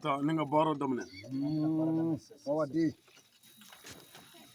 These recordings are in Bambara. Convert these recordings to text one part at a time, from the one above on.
Ta ni ka baara daminɛ. Wawadi.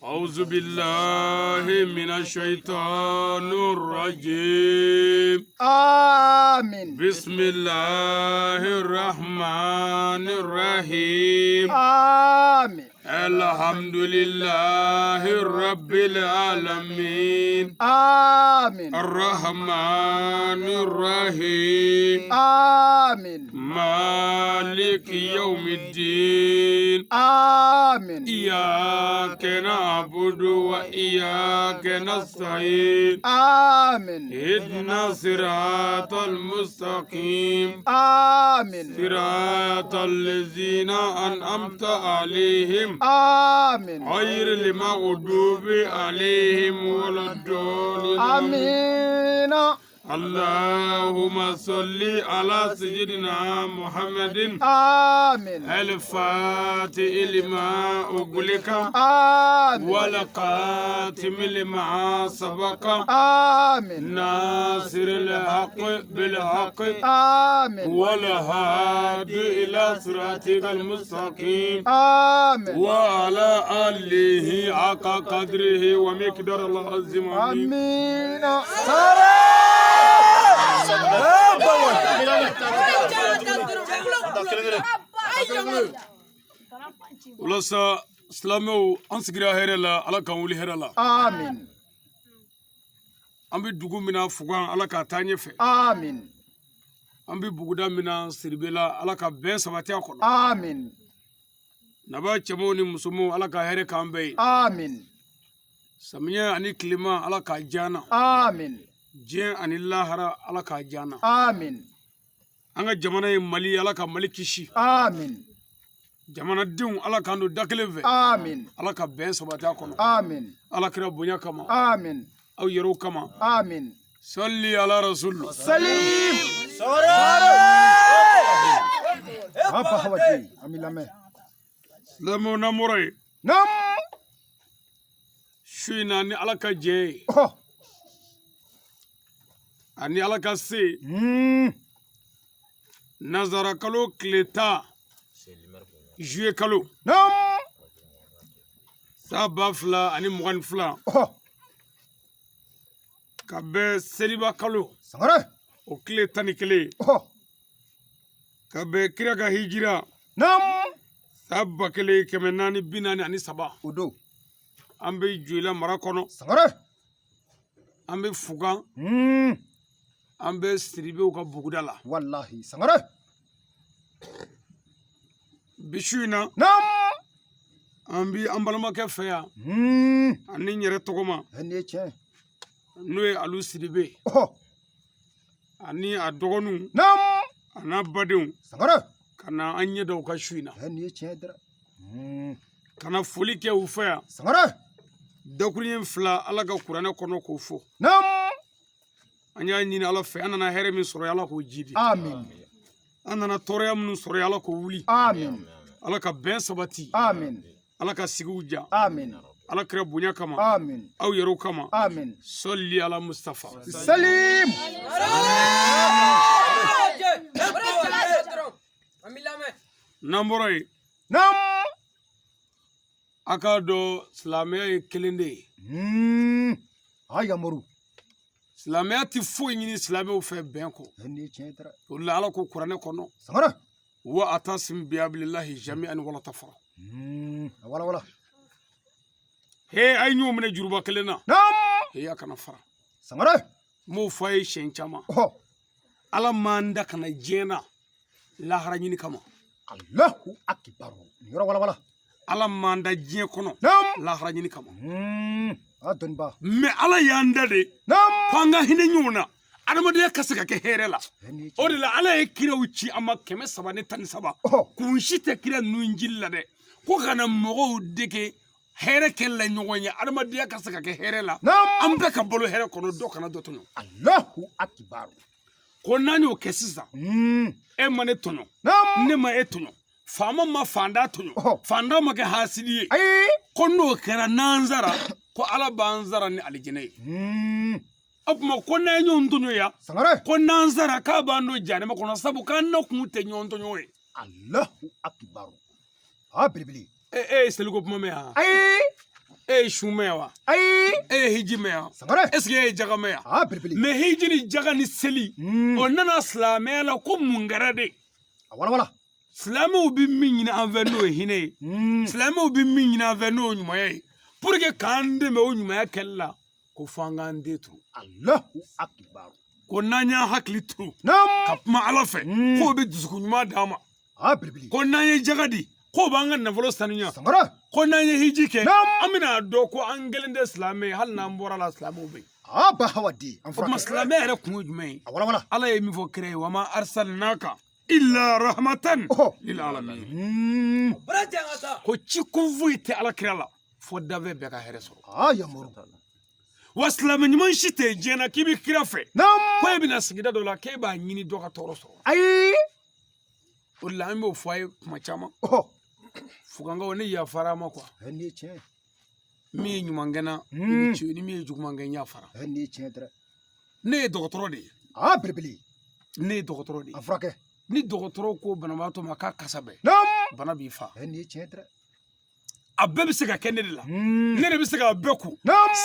أعوذ بالله من الشيطان الرجيم. Amin. بسم الله الرحمن الرحيم. Amin. الحمد لله رب العالمين. Amin. الرحمن الرحيم. Amin. مالك يوم الدين. Amin. إياك نعبد وإياك نستعين. Amin. اهدنا صراط المستقيم. Amin. صراط الذين أنعمت عليهم. Amin. غير المغضوب عليهم ولا الضالين. Amina. اللهم صل على سيدنا محمد. Amin. الفاتح لما أغلق. Amin. والخاتم لما سبق. Amin. ناصر الحق بالحق. Amin. والهادي إلى صراطك المستقيم. Amin. وعلى آله حق قدره ومقدار العظيم. آمين. Amina. Walasa silamɛw, an sigira hɛrɛ la, Ala k'an wuli hɛrɛ la. Amin. An bɛ dugu min na Fugan, Ala k'a taa ɲɛfɛ. Amin. An bɛ buguda min na Siribela, Ala ka bɛn sabati a kɔnɔ. Amin. Naba cɛmanw ni musomanw, Ala ka hɛrɛ k'an bɛɛ ye. Amin. Samiyɛ ani tilema, Ala k'a diya an na. Amin. Diɲɛ ani lahara, Ala k'a diya an na. Amin. An ka jamana ye Mali, Ala ka Mali kisi. Amin. Jamanadenw, Ala k'an don da kelen fɛ. Amin. Ala ka bɛn sabati a kɔnɔ. Amin. Ala kira bonya kama. Amin. Aw yɛrɛw kama. Amin. Sɔli ala rasulu. Salim. Papa Hawadi, ami lamɛn. Silamɛw, n'an bɔra yen, Nam. su in na, ni Ala ka jɛ ye Oh. ani Ala ka se, Nanzara kalo tile 10, juillet kalo, Nam. san 2022, Oh. ka bɛn seliba kalo Sangare. o tile 11, Oh. ka bɛn kira ka hijira Nam. san 1443, Odo. an bɛ Joyila mara kɔnɔ. Sangare. An bɛ Fugan, an bɛ Siribew ka buguda la. Wallahi Sangare. Bi su in na, Nam. an bi an balimakɛ fɛ yan, ani n yɛrɛ tɔgɔma, Nin ye tiɲɛ. n'o ye Alu Siribe, Oh. ani a dɔgɔninw, Nam. a n'a badenw, Sangare. ka na an ɲɛ da u ka su in na, Nin ye tiɲɛ dɛrɛ. Ka na foli kɛ u fɛ yan. Sangare. Dakuruɲɛ fila Ala ka kuranɛ kɔnɔ k'o fɔ. Nam. An y'a ɲini Ala fɛ, an nana hɛrɛ min sɔrɔ, Ala k'o jidi. Amin. An nana tɔɔrɔya minnu sɔrɔ, Ala k'o wuli. Amin. Ala ka bɛn sabati. Amin. Ala ka sigiw ja. Amin. Ala kira bonya kama. Amin. Aw yɛrɛw kama. Amin. Sɔli ala Mustafa. Salim. N'an bɔra yen, Nam. a k'a dɔn silamɛya ye kelen de ye. Aya moru. Silamɛya tɛ foyi ɲini silamɛw fɛ bɛn kɔ. Nin ye tiɲɛ dɛrɛ. O de la Ala ko kuranɛ kɔnɔ: Sangare. Wa atasim biabilillahi jami'an wala tafara. Wala wala. He, a ye ɲɔgɔn minɛ juruba kelen na. Nam. He, a kana fara. Sangare. N b'o fɔ a ye siɲɛ caman. Oh. Ala m'an da ka na diɲɛ na lahara ɲini kama. Allahu akbar. Nin yɔrɔ wala wala. Ala m'an da diɲɛ kɔnɔ Nam. lahara ɲini kama. A dɔnniba. Mɛ Ala y'an da de Nam. ko an ka hinɛ ɲɔgɔn na, adamadenya ka se ka kɛ hɛrɛ la. Nin ye O tiɲɛ. de la Ala ye kiraw ci an ma, 313. Oh. Kun si tɛ kira ninnu jili la dɛ, ko ka na mɔgɔw dege hɛrɛ kɛ la ɲɔgɔn ye, adamadenya ka se ka kɛ hɛrɛ la, Nam. an bɛɛ ka balo hɛrɛ kɔnɔ, dɔ kana dɔ tɔɲɔ. Allahu akbar. Ko n'an y'o kɛ sisan, e ma ne tɔɲɔ, Nam. ne ma e tɔɲɔ, faama ma fantan tɔɲɔ, Oh. fantan ma kɛ hasidi ye, Ayi. ko n'o kɛra n'an sara, ko Ala b'an sara ni alijinɛ ye. O tuma ko n'an ye ɲɔgɔn tɔɲɔ yan, Sangare. ko n'an sara, k'a b'an don jahanama kɔnɔ, sabu k'an na kun tɛ ɲɔgɔn tɔɲɔ ye. Allahu akibaru. A belebele. E ye seliko kuma mɛn yan? Ayi. E ye sun mɛn wa? Ayi. E ye hiji mɛn yan? Sangare. Est ce que e ye jaga mɛn yan? A belebele. Mais hiji ni jaga ni seli, o nana silamɛya la ko mun kɛra de? A walawala. Silamɛw bɛ min ɲini an fɛ n'o ye hinɛ ye, silamɛw bɛ min ɲini an fɛ n'o ye ɲumanya ye, pour que k'an dɛmɛ o ɲumanya kɛli la, ko fo an k'an den turu. Allahu akibaru. Ko n'an y'an hakili turu ka kuma Ala fɛ, k'o bɛ dusukun ɲuman d'an ma. A belebele. Ko n'an ye jaga di, k'o b'an ka nafolo sanuya. Sangare. Ko n'an ye hiji kɛ, an bɛna dɔn ko an kelen tɛ silamɛ ye, hali n'an bɔra la silamɛw bɛ yen. A ba hawa di. An O tuma furakɛ. silamɛ yɛrɛ kun ye jumɛn ye? A walawala. Ala ye min fɔ kira ye, wa ma arsalnaka illa rahmatan lil alamin. Ko ci kun foyi tɛ Ala kira la fo danfɛn bɛɛ ka hɛrɛ sɔrɔ. A yamaru. Wa silamɛ ɲuman si tɛ diɲɛ na k'i bɛ kira fɛ, ko e bɛna sigida dɔ la k'e b'a ɲini dɔ ka tɔɔrɔ sɔrɔ. Ayi. O de la an b'o fɔ a ye kuma caman. Fugankaw, ne yafara a ma quoi. Nin ye tiɲɛ. Min ye ɲuman kɛ n na, i ni ce, ni min ye juguman kɛ, n yafara. Nin ye tiɲɛ dɛ. Ne ye dɔgɔtɔrɔ de ye. A belebele. Ne ye dɔgɔtɔrɔ de ye. A furakɛ. Ni dɔgɔtɔrɔ ko banabaatɔ ma k'a kasa bɛɛ, bana b'i fa. Nin ye tiɲɛ dɛ. A bɛɛ bɛ se ka kɛ ne de la. Ne de bɛ se k'a bɛɛ ko.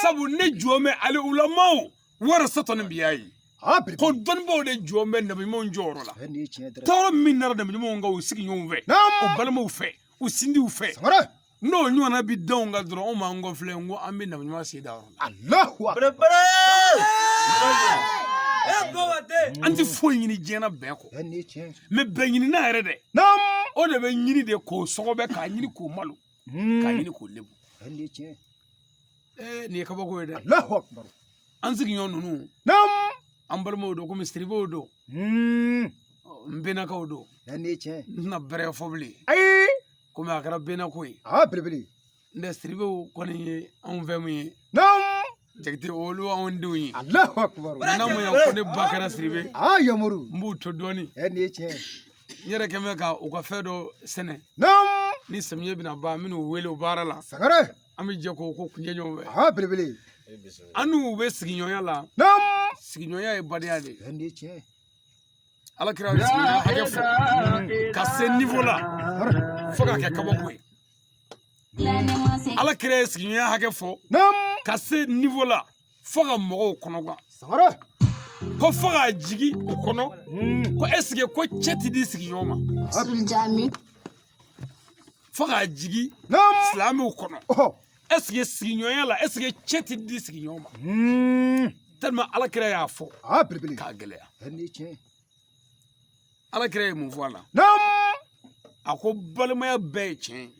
Sabu ne jɔ bɛ ale ulamaw warasatul anbiya ye. Ko dɔnnibaaw de jɔ bɛ nabiɲumanw jɔyɔrɔ la. Tɔɔrɔ min nana nabiɲumanw kan u sigiɲɔgɔnw fɛ, u balimaw fɛ, u sindiw fɛ. N'o ɲɔgɔnna bi denw kan dɔrɔn, anw b'an kɔfilɛ n ko an bɛ nabiɲuman sen da yɔrɔ la. Allahu akbar. An tɛ foyi ɲini diɲɛ na bɛn kɔ. Mais bɛn ɲinina yɛrɛ dɛ, o de bɛ ɲini de k'o sɔgɔbɛ, k'a ɲini k'o malo, k'a ɲini k'o lebu. Nin ye kabako ye dɛ. Allahu akbar. An sigiɲɔgɔn ninnu, an balimaw don, komi Siribew don, n bɛnakaw don. Nin ye tiɲɛ. N tɛna bɛrɛ fɔ bilen. Ayi. Komi a kɛra bɛnako ye. A belebele. N tɛ Siribew kɔni ye anw fɛ mun ye. Jakite olu anw denw ye. Allahu akbar. N'a ma ɲa ko ne ba kɛra Siribe. A yamaru. N b'u to dɔɔni. Nin ye tiɲɛ. N yɛrɛ kɛn bɛ ka u ka fɛn dɔ sɛnɛ. Ni samiyɛ bɛna ban, n bɛn'u wele o baara la. Sangare. An bɛ jɛ k'o ko kuncɛ ɲɔgɔn fɛ. A belebele. An n'u bɛ sigiɲɔgɔnya la. Sigiɲɔgɔnya ye badenya de ye. Nin ye tiɲɛ. Ala kira bɛ sigiɲɔgɔnya hakɛ fɔ ka se niveau la fo k'a kɛ kabako ye. Ala kira ye sigiɲɔgɔnya hakɛ fɔ ka se niveau la fo ka mɔgɔw kɔnɔgan. Sangare. Ko fo k'a jigin u kɔnɔ ko est ce que ko cɛ ti di sigiɲɔgɔn ma. Fo k'a jigin silamɛw kɔnɔ. Est ce que sigiɲɔgɔnya la, est ce que cɛ ti di sigiɲɔgɔn ma? Tellement Ala kira y'a fɔ A belebele. k'a gɛlɛya. Nin ye tiɲɛ. Ala kira ye mun fɔ a la? A ko balimaya bɛɛ ye tiɲɛ ye.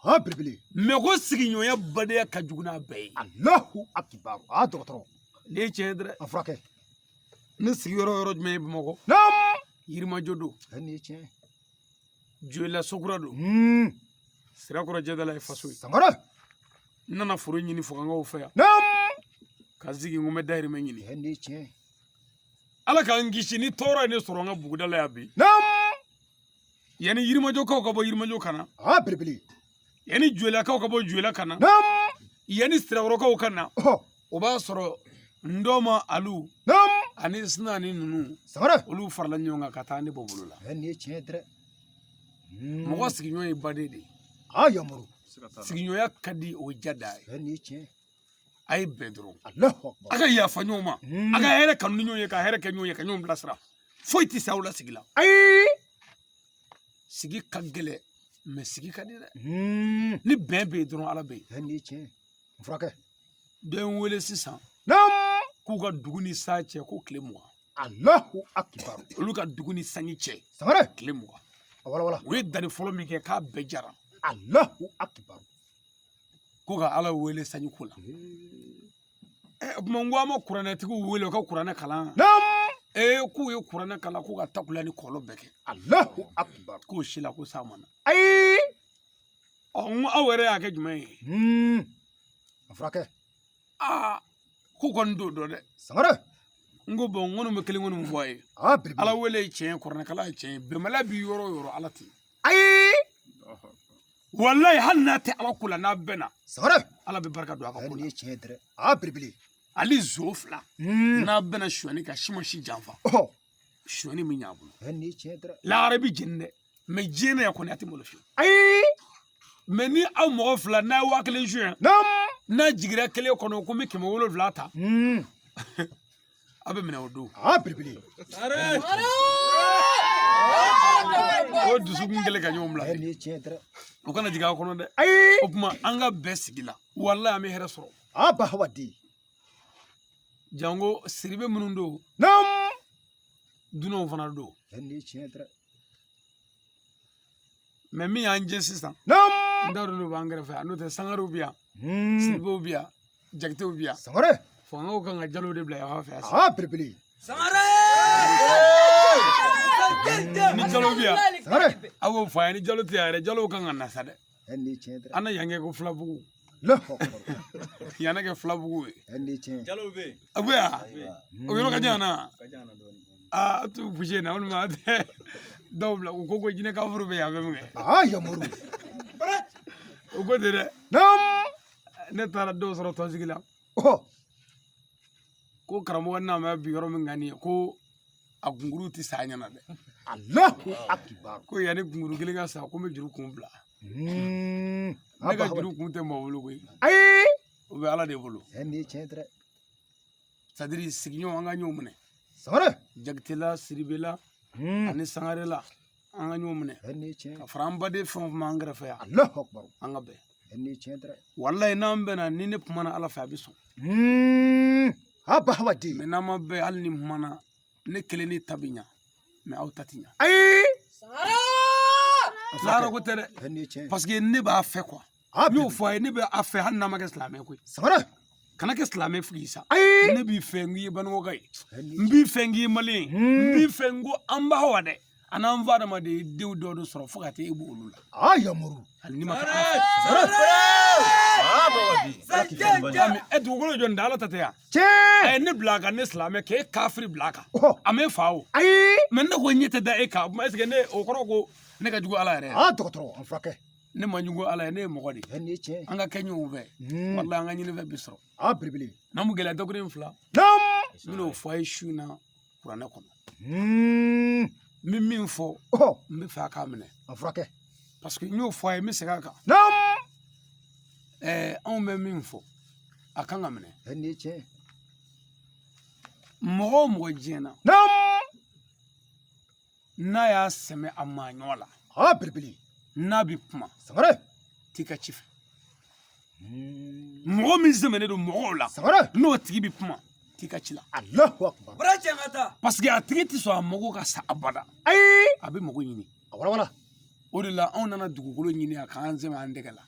A belebele. Mais ko sigiɲɔgɔnya badenya ka jugu n'a bɛɛ ye. Allahu akibaru. A dɔgɔtɔrɔ. Nin ye tiɲɛ ye dɛ. A furakɛ. Ne sigiyɔrɔ yɔrɔ jumɛn ye Bamakɔ? Yirimajɔ don. Nin ye tiɲɛ. Joyila Sokura don. Sirakɔrɔ Jɛdala ye faso ye. Sangare. N nana foro ɲini Fugankaw fɛ yan. Ka sigi n ko n bɛ dayirimɛ ɲini. Nin ye tiɲɛ. Ala k'an kisi ni tɔɔrɔ ye ne sɔrɔ n ka buguda la yan bi. Yanni Yirimajɔkaw ka bɔ Yirimajɔ ka na. A belebele. Yanni Joyilakaw ka bɔ Joyila ka na. Yanni Sirakɔrɔkaw ka na. O b'a sɔrɔ Ndɔma Alu ani Sinani ninnu. Sangare. Olu farala ɲɔgɔn kan ka taa ne bɔ bolo la. Nin ye tiɲɛ dɛ. Mɔgɔ sigiɲɔgɔn ye baden de ye. A yamaru. Sigiɲɔgɔnya ka di, o ye ja da ye. Nin ye tiɲɛ. A ye bɛn dɔrɔn. Allahu akbar. A ka yafa ɲɔgɔn ma. A ka hɛrɛ kanu ni ɲɔgɔn ye, ka hɛrɛ kɛ ɲɔgɔn ye, ka ɲɔgɔn bilasira. Foyi tɛ se aw la sigi la. Ayi. Sigi ka gɛlɛn, mais sigi ka di dɛ. Ni bɛn bɛ yen dɔrɔn, Ala bɛ yen. Nin ye tiɲɛ. N furakɛ. Dɔ ye n wele sisan. K'u ka dugu ni san cɛ ko tile 20. Allahu akbar. Olu ka dugu ni sanji cɛ. Sangare. Tile 20. A walawala. U ye danni fɔlɔ min kɛ k'a bɛɛ jara. Allahu akbar. Ko ka Ala wele sanji ko la. O tuma n ko an ma kuranɛtigiw wele u ka kuranɛ kalan. K'u ye kuranɛ kalan, k'u ka takula ni kɔlɔ bɛɛ kɛ. Allahu akbar. K'o si la ko san ma na. Ayi. Ɔ, n ko aw yɛrɛ y'a kɛ jumɛn ye? A furakɛ. Aa, k'u kɔni t'o dɔn dɛ. Sangare. N ko bɔn, n kɔni bɛ kelen kɔni fɔ a ye. A belebele. Ala wele ye tiɲɛ ye, kuranɛkalan ye tiɲɛ ye, bɛnbaliya bi yɔrɔ o yɔrɔ, Ala tɛ yen. Ayi. Walayi, hali n'a tɛ Ala ko la, n'a bɛnna. Sangare. Ala bɛ barika don a ka ko la. Nin ye tiɲɛ dɛ. A belebele. Ale zo fila. N'a bɛnna sonyani kan, si ma si janfa. Sonyani min ɲ'a bolo. Nin ye tiɲɛ dɛ. Lahara bi jeni dɛ. Mais diɲɛ na yan kɔni a tɛ malo fiyewu. Ayi. Mais ni aw mɔgɔ fila n'a ye 1000 suɲɛ, n'a jiginra kelen kɔnɔ ko n bɛ 700 ta, a bɛ minɛ o don. A belebele. O dusukun kɛlen ka ɲɔgɔn bila. Nin ye tiɲɛ dɛ. O kana jigin aw kɔnɔ dɛ. Ayi. O tuma an ka bɛn sigi la, walayi an bɛ hɛrɛ sɔrɔ. A ba hawa di. Jango Siribe minnu don, dunanw fana don. Nin ye tiɲɛ dɛ. Mais min y'an jɛ sisan, n t'a dɔn n'o b'an kɛrɛfɛ yan, n'o tɛ Sangarew bɛ yan, Siribew bɛ yan, Jakitew bɛ yan. Sangare. Fangaw kan ka Jalow de bila yan fan fɛ yan. A belebele. Sangare. Ni Jalo bɛ yan, Sangare. aw b'o fɔ a ye. Ni Jalo tɛ yan yɛrɛ, Jalow kan ka na sa dɛ. Nin ye tiɲɛ dɛ. An na yan kɛ ko Filabugu. Yan na kɛ Filabugu ye. Nin ye tiɲɛ. Jalow bɛ yen. A bɛ yan. O yɔrɔ ka jan na. Aa, a t'u bouger na walima a tɛ dɔw bila u ko jinɛ kafuru bɛ yan fɛ min kɛ. Aa yamaru. O ko ten dɛ. Ne taara dɔw sɔrɔ tɔnsigi la. Ko karamɔgɔ n'a ma bi yɔrɔ min ka nin ye, ko a kunkuru tɛ sa a ɲɛna dɛ. Allahu akbar. Ko yanni kunkuru kelen ka sa, ko n bɛ juru kun bila. Ne ka juru kun tɛ mɔgɔ bolo koyi. Ayi. O bɛ Ala de bolo. Nin ye tiɲɛ dɛ. C'est à dire sigiɲɔgɔn, an ka ɲɔgɔn minɛ. Sangare. Jakitela, Siribela ani Sangarela, an ka ɲɔgɔn minɛ. Nin ye tiɲɛ. Ka fara an baden fɛn o fɛn ma an kɛrɛfɛ yan. Allahu akbar. An ka bɛn. Nin ye tiɲɛ dɛ. Walayi n'an bɛnna, ni ne kumana Ala fɛ a bɛ sɔn. A ba hawa di. Mais n'an ma bɛn, hali ni kumana, ne kelen ne ta bɛ ɲa, mais aw ta ti ɲa. Ayi. Lahara ko tɛ dɛ. Nin ye tiɲɛ. Parce que ne b'a fɛ quoi. N y'o fɔ a ye, ne bɛ a fɛ hali n'a ma kɛ silamɛ koyi. Sangare. Kana kɛ silamɛ fo k'i sa. Ayi. Ne b'i fɛ n k'i ye Banikɔka ye. N b'i fɛ n k'i ye Malien ye. N b'i fɛ n ko an ba wa dɛ. A n'an fa adamaden denw dɔw de sɔrɔ fo ka taa e b'olu la. A yamaru. Hali ni ma kɛ Ala fɛ. Dugukolo jɔ nin da Ala ta tɛ yan. Tiɲɛ. A ye ne bila a kan, ne silamɛ, k'e kafiri bila a kan. A m'e fa o. Ayi. Mais ne ko ɲɛ tɛ da e kan. Est ce que ne o kɔrɔ ko ne ka jugu Ala yɛrɛ ye? A dɔgɔtɔrɔ, an furakɛ. Ne ma jugu Ala ye, ne ye mɔgɔ de ye. Nin ye tiɲɛ. An ka kɛ ɲɔgɔn fɛ. Walayi an ka ɲini fɛn bi sɔrɔ. A belebele. N'an mu gɛlɛya dakuruɲɛ fila. N bɛn'o fɔ a ye su in na kuranɛ kɔnɔ. N bɛ min fɔ, n bɛ fɛ a k'a minɛ. An furakɛ. Parce que n y'o fɔ a ye, n bɛ segin a kan. Anw bɛ min fɔ, a kan ka minɛ. Nin ye tiɲɛ. Mɔgɔ o mɔgɔ diɲɛ na, n'a y'a sɛmɛ a maa ɲɔ la. A belebele. N'a bɛ kuma. Sangare. T'i ka ci fɛ. Mɔgɔ min sɛmɛnen don mɔgɔw la. Sangare. N'o tigi bɛ kuma, t'i ka ci la. Allahu akbar. Parce que a tigi tɛ sɔn a mago ka sa abada. Ayi. A bɛ mago ɲini. A wala wala. O de la anw nana dugukolo ɲini a k'an sɛmɛ an tɛgɛ la.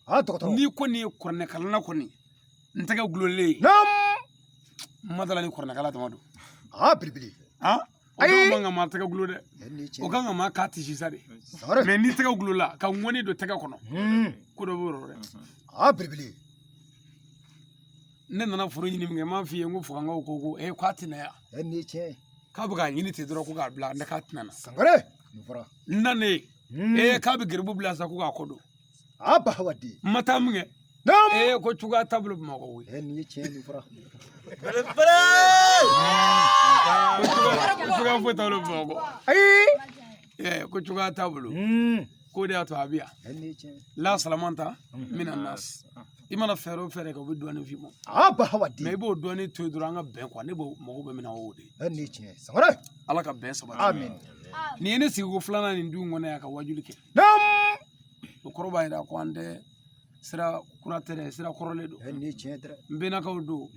A dɔgɔtɔrɔ. N'i kɔni ye kuranɛkalanna kɔni, n tɛgɛ gulonlen ye. N ma dala ni kuranɛkalan dama don. A belebele. O kan man ka maa tɛgɛ gulo dɛ. O kan ka maa k'a tisi sa de. Mais n'i tɛgɛ gulola ka ŋɔni don tɛgɛ kɔnɔ, ko dɔ b'o yɔrɔ dɛ. A belebele. Ne nana foro ɲini min kɛ, n m'a f'i ye n ko fugankaw ko k'a tɛna yan. Nin ye tiɲɛ. K'a bɛ k'a ɲini ten dɔrɔn ko k'a bila, ne k'a tɛna na. Sangare. Nin fɔra. N nanen, k'a bɛ geribu bila sa ko k'a kɔ don. A ba hawa di. N ma taa min kɛ. Ko cogoya t'a bolo Bamakɔ koyi. Nin ye tiɲɛ, nin fɔra. Ko cogoya foyi t'a bolo Bamakɔ. Ayi. Ko cogoya t'a bolo. K'o de y'a to a bɛ yan. Nin ye tiɲɛ. La salamanta mina nas. I mana fɛɛrɛ o fɛɛrɛ kɛ, o bɛ dɔɔnin f'i ma. A ba hawa di. Mais i b'o dɔɔnin to yen dɔrɔn, an ka bɛn quoi. Ne b'o mago bɛ min na, o de ye. Nin ye tiɲɛ. Sangare. Ala ka bɛn sabati. Amin. Nin ye ne sigi ko filanan nin du in kɔnɔ yan ka wajuli kɛ. O kɔrɔ b'a jira ko an tɛ sira kura tɛ dɛ, sira kɔrɔlen don. Nin ye tiɲɛ dɛ. N bɛnnakaw don.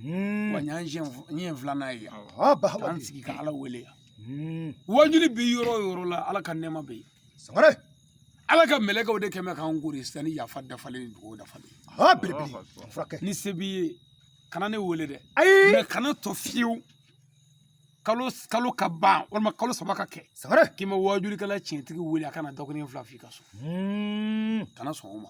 Wa nin y'an siɲɛ filanan ye yan. A ba hawa K'an di. sigi ka Ala wele yan. Wajuli bɛ yɔrɔ o yɔrɔ la, Ala ka nɛɛma bɛ yen. Sangare. Ala ka mɛlɛkɛw de kɛmɛ k'an kori sisan ni yafa dafalen ni dugawu dafalen. A belebele. An furakɛ. Ni se b'i ye, kana ne wele dɛ. Ayi. Mais kana tɔ fiyewu. Kalo ka ban walima kalo 3 ka kɛ. Sangare. K'i ma wajulikɛla tiɲɛtigi wele a kana dakuruɲɛ fila f'i ka so. Kana sɔn o ma.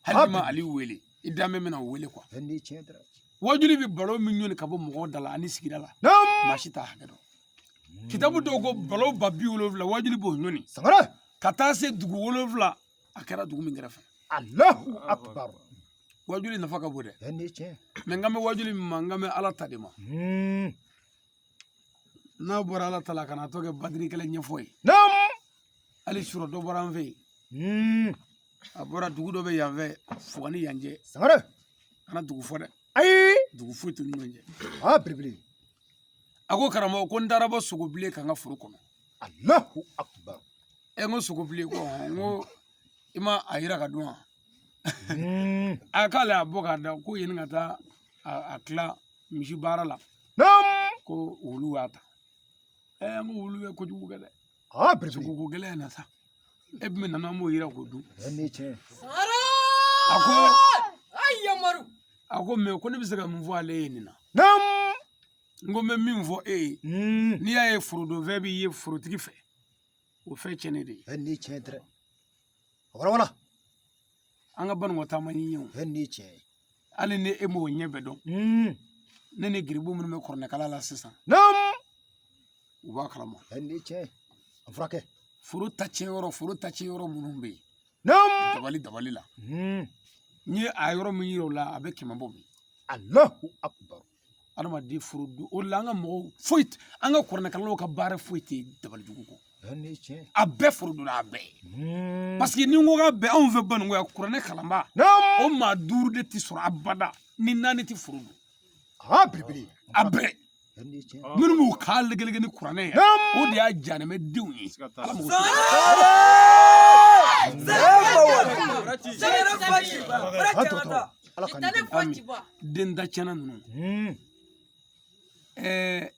Hali n'i ma ale wele, i danbɛ bɛna o wele quoi. Nin ye tiɲɛ dɛ. Wajuli bɛ balo min ɲini ka bɔ mɔgɔw da la ani sigida la. Maa si t'a hakɛ dɔn. Kitabu dɔw ko balo 70,000 wajuli b'o ɲini. Sangare. Ka taa se dugu 7 a kɛra dugu min kɛrɛfɛ. Allahu akbar. Wajuli nafa ka bon dɛ. Nin ye tiɲɛ. Mais n kan bɛ wajuli min ma, n kan bɛ Ala ta de ma. N'a bɔra Ala ta la, ka na tɔ kɛ badirikɛlɛ ɲɛfɔ ye. Hali surɔ dɔ bɔra an fɛ yen. A bɔra dugu dɔ bɛ yan fɛ, Fuga ni yan cɛ. Sangare. Kana dugu fɔ dɛ. Ayi. Dugu foyi t'u ni ɲɔgɔn cɛ. A belebele. A ko karamɔgɔ, ko n taara bɔ sogobilen kan n ka foro kɔnɔ. Allahu akbar. Ɛ, n ko sogobilen ko n ko i ma a yira ka dun wa? A k'ale y'a bɔ k'a da ko yanni ka taa a tila misi baara la. Naam. Ko wulu y'a ta. Ɛ, n ko wulu ye kojugu kɛ dɛ. A belebele. Sogoko gɛlɛn in na sa. E bɛ nana an b'o yira k'o dun. Ni tiɲɛ. A ko Ayi Yamaru. A ko mɛ ko ne bɛ se ka mun fɔ ale ye nin na? Naam. N ko n bɛ min fɔ e ye. N'i y'a ye forodonfɛn b'i ye forotigi fɛ, o fɛn tiɲɛnen de ye. Ni tiɲɛ dɛrɛ. Wala wala. An ka Banikɔ taama ni ɲɛ o. Ni tiɲɛ. Hali ni e m'o ɲɛ bɛɛ dɔn. Ne ni giribu minnu bɛ kɔrɔnɛkala la sisan. Naam. U b'a kalama. Ni tiɲɛ. A furakɛ. Foro ta tiɲɛ yɔrɔ, foro ta tiɲɛ yɔrɔ minnu bɛ yen. Naam. Dabali dabali la. N ye a yɔrɔ min yira o la, a bɛ 100 bɔ bi. Allahu akbar. Adamaden foro don o la, an ka mɔgɔw foyi, an ka kɔrɔnɛkalalaw ka baara foyi tɛ dabali jugu kɔ. Ni tiɲɛ. A bɛɛ foro donna a bɛɛ. Parce que ni n ko k'a bɛɛ anw fɛ Banikɔ yan, kuranɛ kalanba. Naam. O maa 5 de tɛ sɔrɔ abada ni 4 tɛ foro don. A belebele. A bɛɛ. Ni tiɲɛ. Minnu b'u kan legelege ni kuranɛ ye. Naam. O de y'a janɛmɛ denw ye. Ala mago t'u la. A dɔgɔtɔrɔ. Ala ka nin Ami den da tiɲɛna ninnu. Ɛɛ,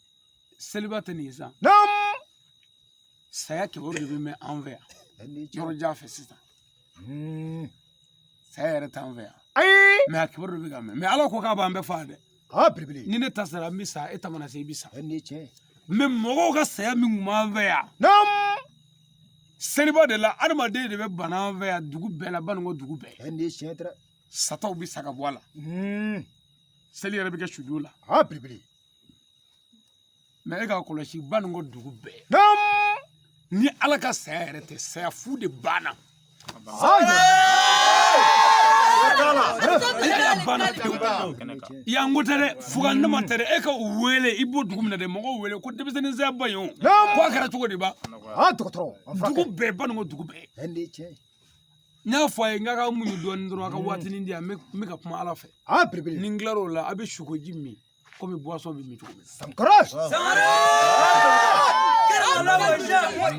seliba tɛ nin ye sa. Naam. Saya kibaru de bɛ mɛn an fɛ yan. Ni tiɲɛ. Yɔrɔ jan fɛ sisan. Saya yɛrɛ t'an fɛ yan. Ayi. Mɛ a kibaru de bɛ ka mɛn. Mɛ Ala ko k'a b'an bɛɛ faa dɛ. A belebele. Ni ne ta sara n bɛ sa, e ta mana se i bɛ sa. Ni tiɲɛ. Mɛ mɔgɔw ka saya min kun b'an fɛ yan. Naam. Seliba de la, adamaden de bɛ bana an fɛ yan dugu bɛɛ la, Banikɔ dugu bɛɛ. Ni tiɲɛ dɛrɛ. Sataw bɛ sa ka bɔ a la. Seli yɛrɛ bɛ kɛ sujo la. A belebele. Mɛ e k'a kɔlɔsi Banikɔ dugu bɛɛ. Naam. Ni Ala ka saya yɛrɛ tɛ, saya fu de banna. A banna pewu. Yan ko tɛ dɛ, fuga ne ma tɛ dɛ, e ka u wele, i b'o dugu minɛ dɛ, mɔgɔw wele ko denmisɛnnin saya ba ye o. Naam. Ko a kɛra cogo di ba? A dɔgɔtɔrɔ. An Dugu furakɛ. bɛɛ, Banikɔ dugu bɛɛ. Ni tiɲɛ. N y'a fɔ a ye n k'a ka muɲu dɔɔnin dɔrɔn, a ka waatinin di yan, n bɛ ka kuma Ala fɛ. A belebele. Ni n tilar'o la, a bɛ sukoji min komi boisson bɛ min cogo min. Sankara.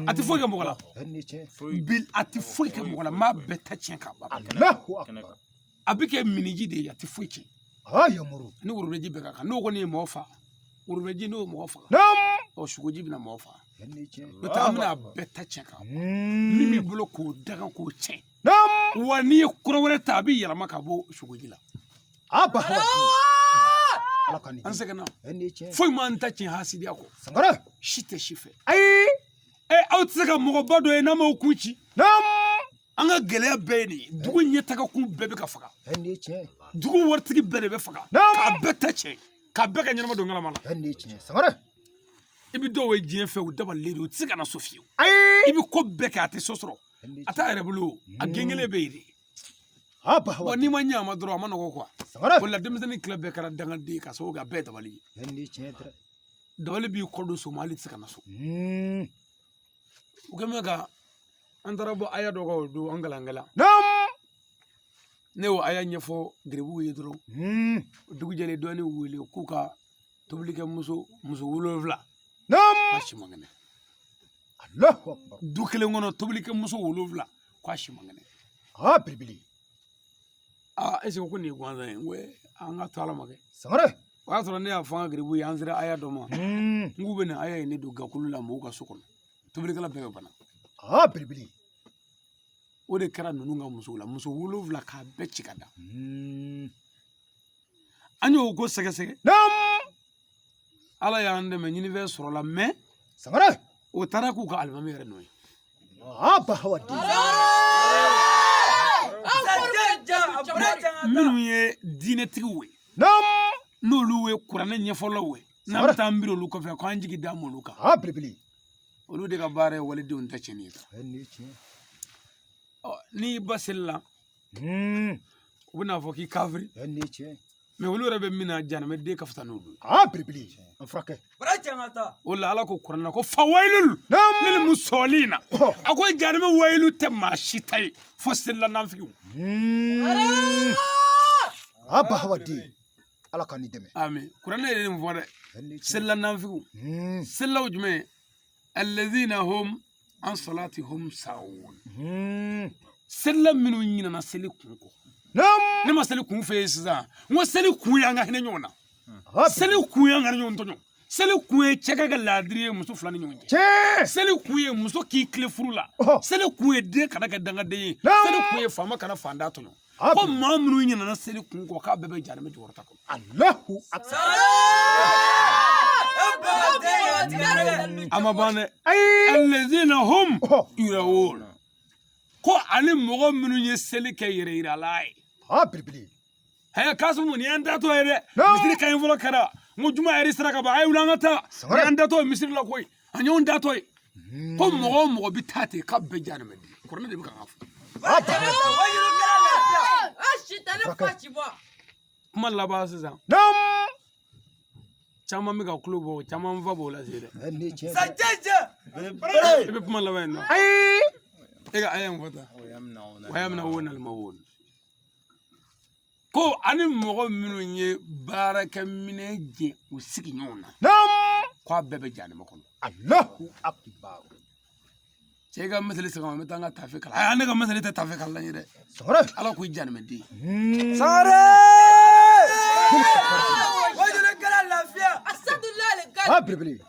A tɛ foyi kɛ mɔgɔ la. Ni tiɲɛ. Bil a tɛ foyi kɛ mɔgɔ la, n b'a bɛɛ ta tiɲɛ k'a ban. Allahu akbar. A bɛ kɛ miniji de ye, a tɛ foyi tiɲɛ. A Yamaru. Ni worobɛji bɛɛ ka kan, n'o kɔni ye mɔgɔ fa, worobɛji n'o ye mɔgɔ faga. Naam. Ɔ, sukoji bɛna mɔgɔ faga. Ni tiɲɛ. N'o tɛ an bɛna a bɛɛ ta tiɲɛ k'a ban. Min b'i bolo k'o daga k'o tiɲɛ. Naam. Wa n'i ye kura wɛrɛ ta, a bɛ yɛlɛma ka bɔ sukoji la. A ba hawa. Ala ka nin. An sɛgɛnna. Ni tiɲɛ. Foyi m'an ta tiɲɛ hasidiya kɔ. Sankara. Si tɛ si fɛ. Ayi. Ɛ, aw tɛ se ka mɔgɔba dɔ ye n'a m'aw kun ci. Naam. An ka gɛlɛya bɛɛ ye nin ye. Dugu ɲɛtaga kun bɛɛ bɛ ka faga. Ni tiɲɛ. Dugu waritigi bɛɛ de bɛ faga. Naam. K'a bɛɛ ta tiɲɛ. K'a bɛɛ ka ɲɛnama don ŋalama la. Ni tiɲɛ. Sankara. I bɛ dɔw ye diɲɛ fɛ, u dabalilen don, u tɛ se ka na so fiyewu. Ayi. I bɛ ko bɛɛ kɛ, a tɛ so sɔrɔ. A t'a yɛrɛ bolo, a gen kelen bɛ yen de. A ba hawa. Wa n'i ma ɲɛ a ma dɔrɔn, a ma nɔgɔ quoi. Sankara. O la denmisɛnnin tila bɛɛ kɛra dangaden ye ka sababu kɛ a bɛɛ ye dabali ye. Ni tiɲɛ dɛrɛ. Dabali b'i kɔ don so ma, hali i tɛ se ka na so. U kɛlen bɛ ka an taara bɔ aya dɔ kan o don an galankɛla. Naam. Ne y'o aya ɲɛfɔ geribuw ye dɔrɔn. Dugu jɛlen dɔɔnin wele k'u ka tobilikɛ muso 7. Naam. K'a si man kɛnɛ. Allahu akbar. Du kelen kɔnɔ tobilikɛ muso 7 k'a si man kɛnɛ. A belebele. Aa, est ce que ko nin ye gansan ye? N ko an ka to Ala ma kɛ. Sankara. O y'a sɔrɔ ne y'a fɔ an ka geribu ye, an sera aya dɔ ma. N k'u bɛ nin aya in ne don gakulu la mɔgɔw ka so kɔnɔ. Tobilikɛla bɛɛ bɛ bana. A belebele. O de kɛra ninnu ka musow la. Muso 7 k'a bɛɛ ci ka da. An y'o ko sɛgɛsɛgɛ. Naam. Ala y'an dɛmɛ, ɲinifɛn sɔrɔla mɛ. Sankara. O taara k'u ka alimami yɛrɛ nɔ ye. A ba hawa den. Minnu ye diinɛtigiw ye. Naam. N'olu ye kuranɛ ɲɛfɔlaw ye. N'an bɛ taa an biri olu kɔfɛ k'an jigi da olu kan. A belebele. Olu de ka baara ye walidenw ta tiɲɛni ye. Ni tiɲɛ. Ɔ, n'i ba seli la, u bɛna fɔ k'i kafiri. Ni tiɲɛ. Mais olu yɛrɛ bɛ min na, janamɛ den ka fisa n'olu ye. Aa, belebele, an furakɛ. O la, Ala ko kuranɛ na ko fawayilul lil musallina. A ko janamɛ wayilu tɛ maa si ta ye fo selila nafigiw. Aa, bahawa den, Ala ka n'i dɛmɛ. Amin. Kuranɛ ye nin fɔ dɛ, selila nafigiw. Selilaw jumɛn? Alladhina hum an salatihum sahun. Selila minnu ɲinana seli kun kɔ. Ne ma seli kun fɛ yen sisan, n ko seli kun ye an ka hinɛ ɲɔgɔn na, seli kun ye an kana ɲɔgɔn tɔɲɔ, seli kun ye cɛ ka kɛ laadiri ye muso fila ni ɲɔgɔn cɛ, seli kun ye muso k'i tilen furu la, seli kun ye den kana kɛ dangaden ye, seli kun ye faama kana fantan tɔɲɔ. Ko maa minnu ɲinana seli kun kɔ, k'a bɛɛ bɛ janamɛ jukɔrɔta kɔnɔ. Allahu akbar. A ma ban dɛ. Allazina hum yuraun. Ko ani mɔgɔ minnu ye seli kɛ yɛrɛ yirala ye. Aa, belebele. Hɛ, Kasimu, nin y'an datɔ ye dɛ. Misiri ka ɲi fɔlɔ kɛra n ko juma yɛrɛ sera ka ban, a ye wuli an ka taa. Nin y'an datɔ ye misiri la koyi, an y'anw datɔ ye. Ko mɔgɔ o mɔgɔ bɛ taa ten, k'a bɛɛ janamɛ den. Kuranɛ de bɛ k'a fɔ. Kuma laban sisan. Caman bɛ ka kulo bɔ, caman fa b'o lase dɛ. I bɛ kuma laban in na. Ayi. E ka aya in fɔ tan. Wayamnawuna almawun. Ko ani mɔgɔ minnu ye baarakɛminɛn jɛ u sigi ɲɔgɔn na, k'a bɛɛ bɛ janamɛ kɔnɔ. Allahu akbar. Cɛ ka masali segin, an bɛ taa an ka tafe kala. Ayi, ne ka masali tɛ tafe kala ye dɛ. Ala k'i janamɛ den. Sangare. Aa, belebele.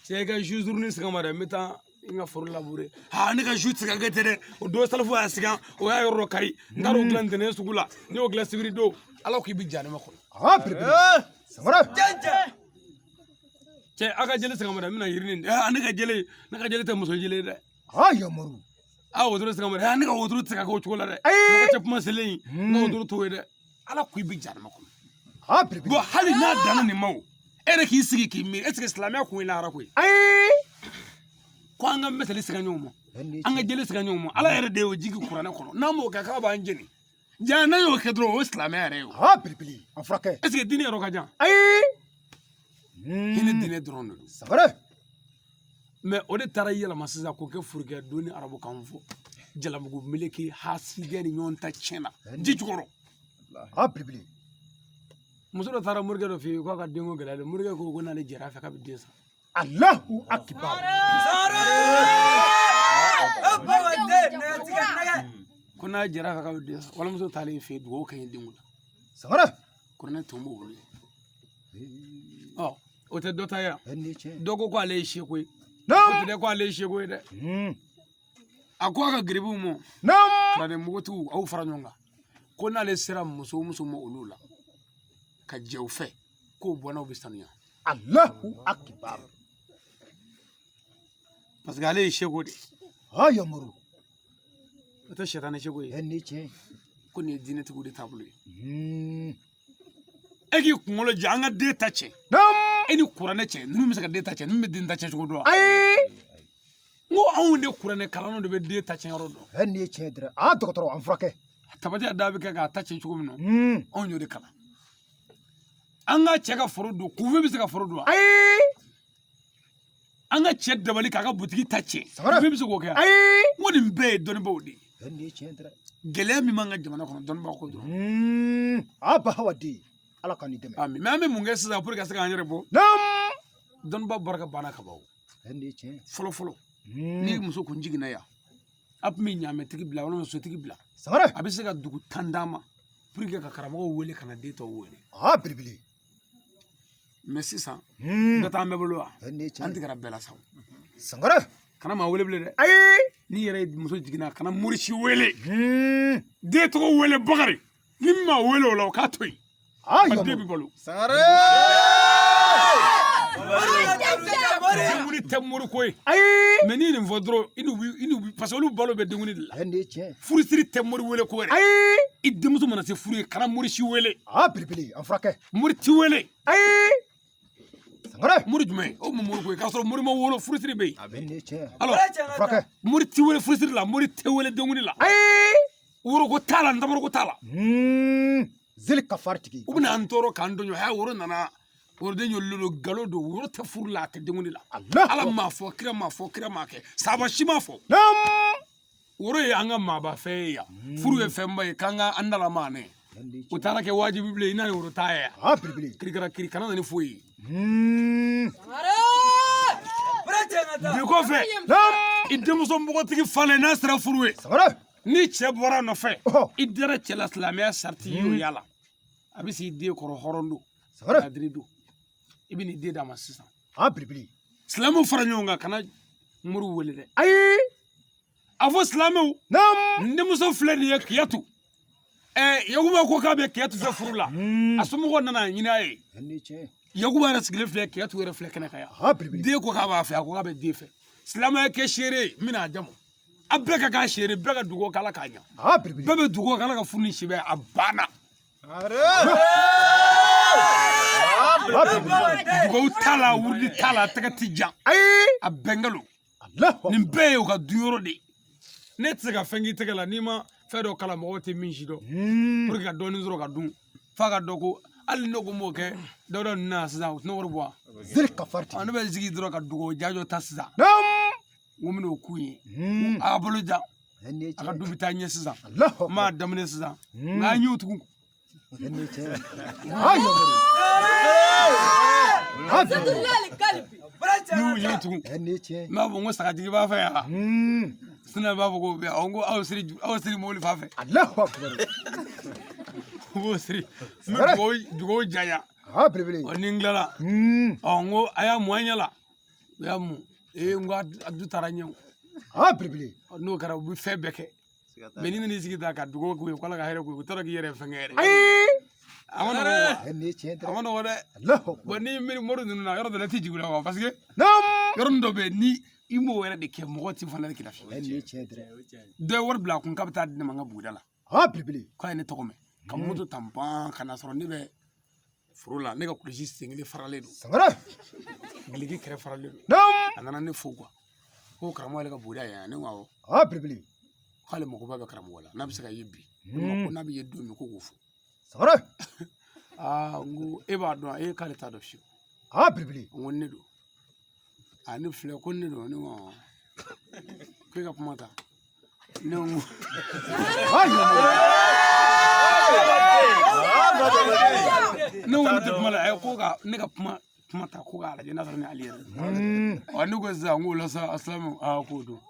Cɛ ka jus ni segin ma dɛ, n bɛ taa n ka foro labourer. Aa, ne ka jus tɛ se ka kɛ ten dɛ. O don salafu y'a sigan, o y'a yɔrɔ dɔ kari. N taara o dilan ntɛnɛn sugu la, ne y'o dilan sibiri don. Ala k'i bɛ janamɛ kɔnɔ. Aa, belebele. Sangare. Cɛ, a ka jele segin ma dɛ, n bɛna yiri nin. Aa, ne ka jele tɛ muso jele ye dɛ. Aa, yamaru. A wotoro segin ma dɛ. Aa, ne ka wotoro tɛ se ka kɛ o cogo la dɛ. Mɔgɔ cɛ kuma selen, n ka wotoro t'o ye dɛ. Ala k'i bɛ janamɛ kɔnɔ. Aa, belebele. Bon, hali n'a danna nin ma o, e yɛrɛ k'i sigi k'i miiri, est ce que silamɛya kun ye lahara ko ye? Ayi. Ko an ka misali siga ɲɔgɔn ma, an ka jeli siga ɲɔgɔn ma. Ala yɛrɛ de y'o jigi kuranɛ kɔnɔ. N'an m'o kɛ, k'a b'an jeni. Ja n'an y'o kɛ dɔrɔn, o ye silamɛya yɛrɛ ye o. Aa, belebele, an furakɛ. Est ce que diinɛ yɔrɔ ka jan? Ayi. Hinɛ diinɛ dɔrɔn de don. Sangare. Mais o de taara yɛlɛma sisan k'o kɛ furukɛ don ni arabukan fɔ, jalamugu meleke hasidɛ ni ɲɔgɔn ta tiɲɛ na ji jukɔrɔ. Aa, belebele. Muso dɔ taara morikɛ dɔ fɛ yen k'a ka denko gɛlɛya. Morikɛ ko n'ale jɛra a fɛ, k'a bɛ den san. Allahu akbar. Ko n'a jɛra a fɛ, k'a bɛ den san. Walimuso taalen fɛ yen, dugawu kɛ n ye denko la. Sangare. Kuranɛ tun b'o bolo. Ɔ, o tɛ dɔ ta ye yan. Dɔ ko k'ale ye seko ye. O tɛ ko ale ye seko ye dɛ. A ko a ka geribuw ma, kalanden mugotigiw, aw fara ɲɔgɔn kan, ko n'ale sera muso o muso ma olu la ka jɛ u fɛ, k'o bɔnnaw bɛ sanuya. Allahu akbar. Parce que ale ye seko de ye. Aa, yamaru. O tɛ sɛtanɛ seko ye. Ko nin ye diinɛtigiw de taabolo ye. E k'i kunkolo jɛ, an ka den ta cɛ. E ni kuranɛ cɛ, ninnu bɛ se ka den ta cɛ, ninnu bɛ den ta cɛ cogo dɔn wa? Ayi. N ko anw de kuranɛ kalannaw de bɛ den ta cɛ yɔrɔ dɔn. Nin ye tiɲɛ dɛrɛ. Aa, dɔgɔtɔrɔ, an furakɛ. Tabati da bɛ kɛ k'a ta cɛ cogo min na, anw y'o de kalan. An ka cɛ ka foro don, kunfin bɛ se ka foro don wa? Ayi. An ka cɛ dabali k'a ka butigi ta cɛ, kunfin bɛ se k'o kɛ wa? Ayi. N ko nin bɛɛ ye dɔnnibaaw de ye. Nin ye tiɲɛ dɛrɛ. Gɛlɛya min b'an ka jamana kɔnɔ, dɔnnibaaw ko dɔrɔn. Aa, bahawa den, Ala ka nin dɛmɛ. Amin. Mais an bɛ mun kɛ sisan pour que ka se k'an yɛrɛ bɔ? Dɔnnibaa barika banna ka ban o. Nin ye tiɲɛ. Fɔlɔ fɔlɔ, ni muso kun jiginna yan, a tun bɛ ɲaamɛtigi bila walima sotigi bila. Sangare. A bɛ se ka dugu 10 d'a ma pour que ka karamɔgɔw wele ka na den tɔw wele. Aa, belebele. Mais sisan, dɔ t'an bɛɛ bolo wa? Nin ye tiɲɛ. An tigɛra bɛɛ la sa o. Sangare. Kana maa wele bilen dɛ. Ayi. N'i yɛrɛ ye muso jiginna, kana mori si wele. Den tɔgɔ wele Bakari. Ni min ma wele o la, o k'a to yen. Aa, A den bɛ balo. Sangare. Denkuni tɛ mori ko ye. Ayi. Mais n'i ye nin fɔ dɔrɔn, i n'u bi, i n'u bi, parce que olu balo bɛ denkuni de la. Nin ye tiɲɛ. Furusiri tɛ mori wele ko yɛrɛ. Ayi. I denmuso mana se furu ye, kana mori si wele. Aa, belebele, an furakɛ. Mori ti wele. Ayi. Sangare. Mori jumɛn? O mun mori ko ye? K'a sɔrɔ mori ma wolo, furusiri bɛ yen. Nin ye tiɲɛ. Alors, Furakɛ. mori ti wele furusiri la, mori tɛ wele denkuni la. Ayi. Woroko t'a la, ntamaroko t'a la. Zeli kafari tigi. U bɛna an tɔɔrɔ k'an tɔɲɔ. Haya, woro nana, woroden joli don? Nkalon don. Woro tɛ furu la, a tɛ denkundi la. Ala m'a fɔ, kira m'a fɔ, kira m'a kɛ, sahaba si m'a fɔ. Woro ye an ka maaba fɛn ye yan. Furu ye fɛnba ye k'an ka an dala maanɛ. O taara kɛ wajibi bilen i n'a ye woro t'a ye yan. Kirikara kiri kana na ni foyi ye. Bi kɔfɛ, i denmuso npogotigi falen n'a sera furu ye, ni cɛ bɔra a nɔfɛ, i dara cɛ la, silamɛya sariti y'o yala, a bɛ s'i den kɔrɔ, hɔrɔn don, ladiri don, i bɛ n'i den d'a ma sisan. Silamɛw fara ɲɔgɔn kan, kana moriw wele dɛ. Ayi. A fɔ silamɛw, n denmuso filɛ nin ye, Kiyatu. Yakuba ko k'a bɛ Kiyatu fɛ furu la. A somɔgɔw nana a ɲini a ye. Yakuba yɛrɛ sigilen filɛ, Kiyatu yɛrɛ filɛ kɛnɛ kan yan. Den ko k'a b'a fɛ, a ko k'a bɛ den fɛ. Silamɛya kɛ seere ye, n bɛna a jamu. A bɛɛ ka k'a seere, bɛɛ ka dugawu k'ala k'a ɲa. Bɛɛ bɛ dugawu k'ala ka furu ni si bɛɛ, a banna. Dugawu t'a la, wurudi t'a la, tɛgɛ ti jan. A bɛɛ nkalon. Nin bɛɛ ye u ka dun yɔrɔ de ye. Ne tɛ se ka fɛn k'i tɛgɛ la n'i ma fɛn dɔ kalan, mɔgɔw tɛ min si dɔn, pour que ka dɔɔnin sɔrɔ ka dun, f'a ka dɔn ko hali ne ko n b'o kɛ Dawuda ninnu na sisan, u tɛna wari bɔ wa? Ne bɛ sigi dɔrɔn ka dugawu jajɔ ta sisan, n ko n bɛn'o k'u ye. A ka bolo ja, a ka du bɛ taa ɲɛ sisan. N b'a daminɛ sisan, nka an y'o tugun. N'u y'o tugun, n b'a fɔ n ko sagajigi b'a fɛ yan, sina b'a fɔ ko n ko aw siri, aw siri mobili fan fɛ, n b'o siri, n bɛ dugawu janya. Ɔ, ni n tilala, ɔ, n ko a y'a mun an ɲɛ la, u y'a mun, ee, n ko a du taara ɲɛ o. N'o kɛra, u bɛ fɛn bɛɛ kɛ. Mɛ ni nana i sigi ta ka dugawu k'u ye k'Ala ka hɛrɛ k'u ye, u taara k'i yɛrɛ fɛnkɛ yɛrɛ. A ma nɔgɔ, a ma nɔgɔ dɛ. Bɔn, ni miiri mori ninnu na, yɔrɔ dɔ la i tɛ jigin u la, parce que yɔrɔnin dɔ bɛ yen, ni i m'o yɛrɛ de kɛ, mɔgɔ t'i fana k'i lafiya. Dɔ ye wari bila a kun k'a bɛ taa di ne ma n ka buguda la, k'a ye ne tɔgɔ mɛn, ka moto ta ban ka na sɔrɔ ne bɛ foro la, ne ka kulusi sen kelen faralen don, gileki kɛrɛ faralen don. A nana ne fo quoi, ko karamɔgɔ yɛrɛ ka buguda yan. Ne ko awɔ. K'ale magoba bɛ karamɔgɔ la, n'a bɛ se ka ye bi, ko n'a bɛ ye don min, ko k'o fɔ. Aa, n ko e b'a dɔn? E k'ale t'a dɔn fiyewu. N ko ne don. A ne filɛ ko ne don. Ne ko awɔ. K'e ka kuma ta. Ne ko ne ko ne tɛ kuma la. A ko ka ne ka kuma kuma ta, ko k'a lajɛ n'a sɔrɔ ni ale yɛrɛ. Ɔ, ne ko sisan, n k'o la sa, asilamu, aa, k'o don.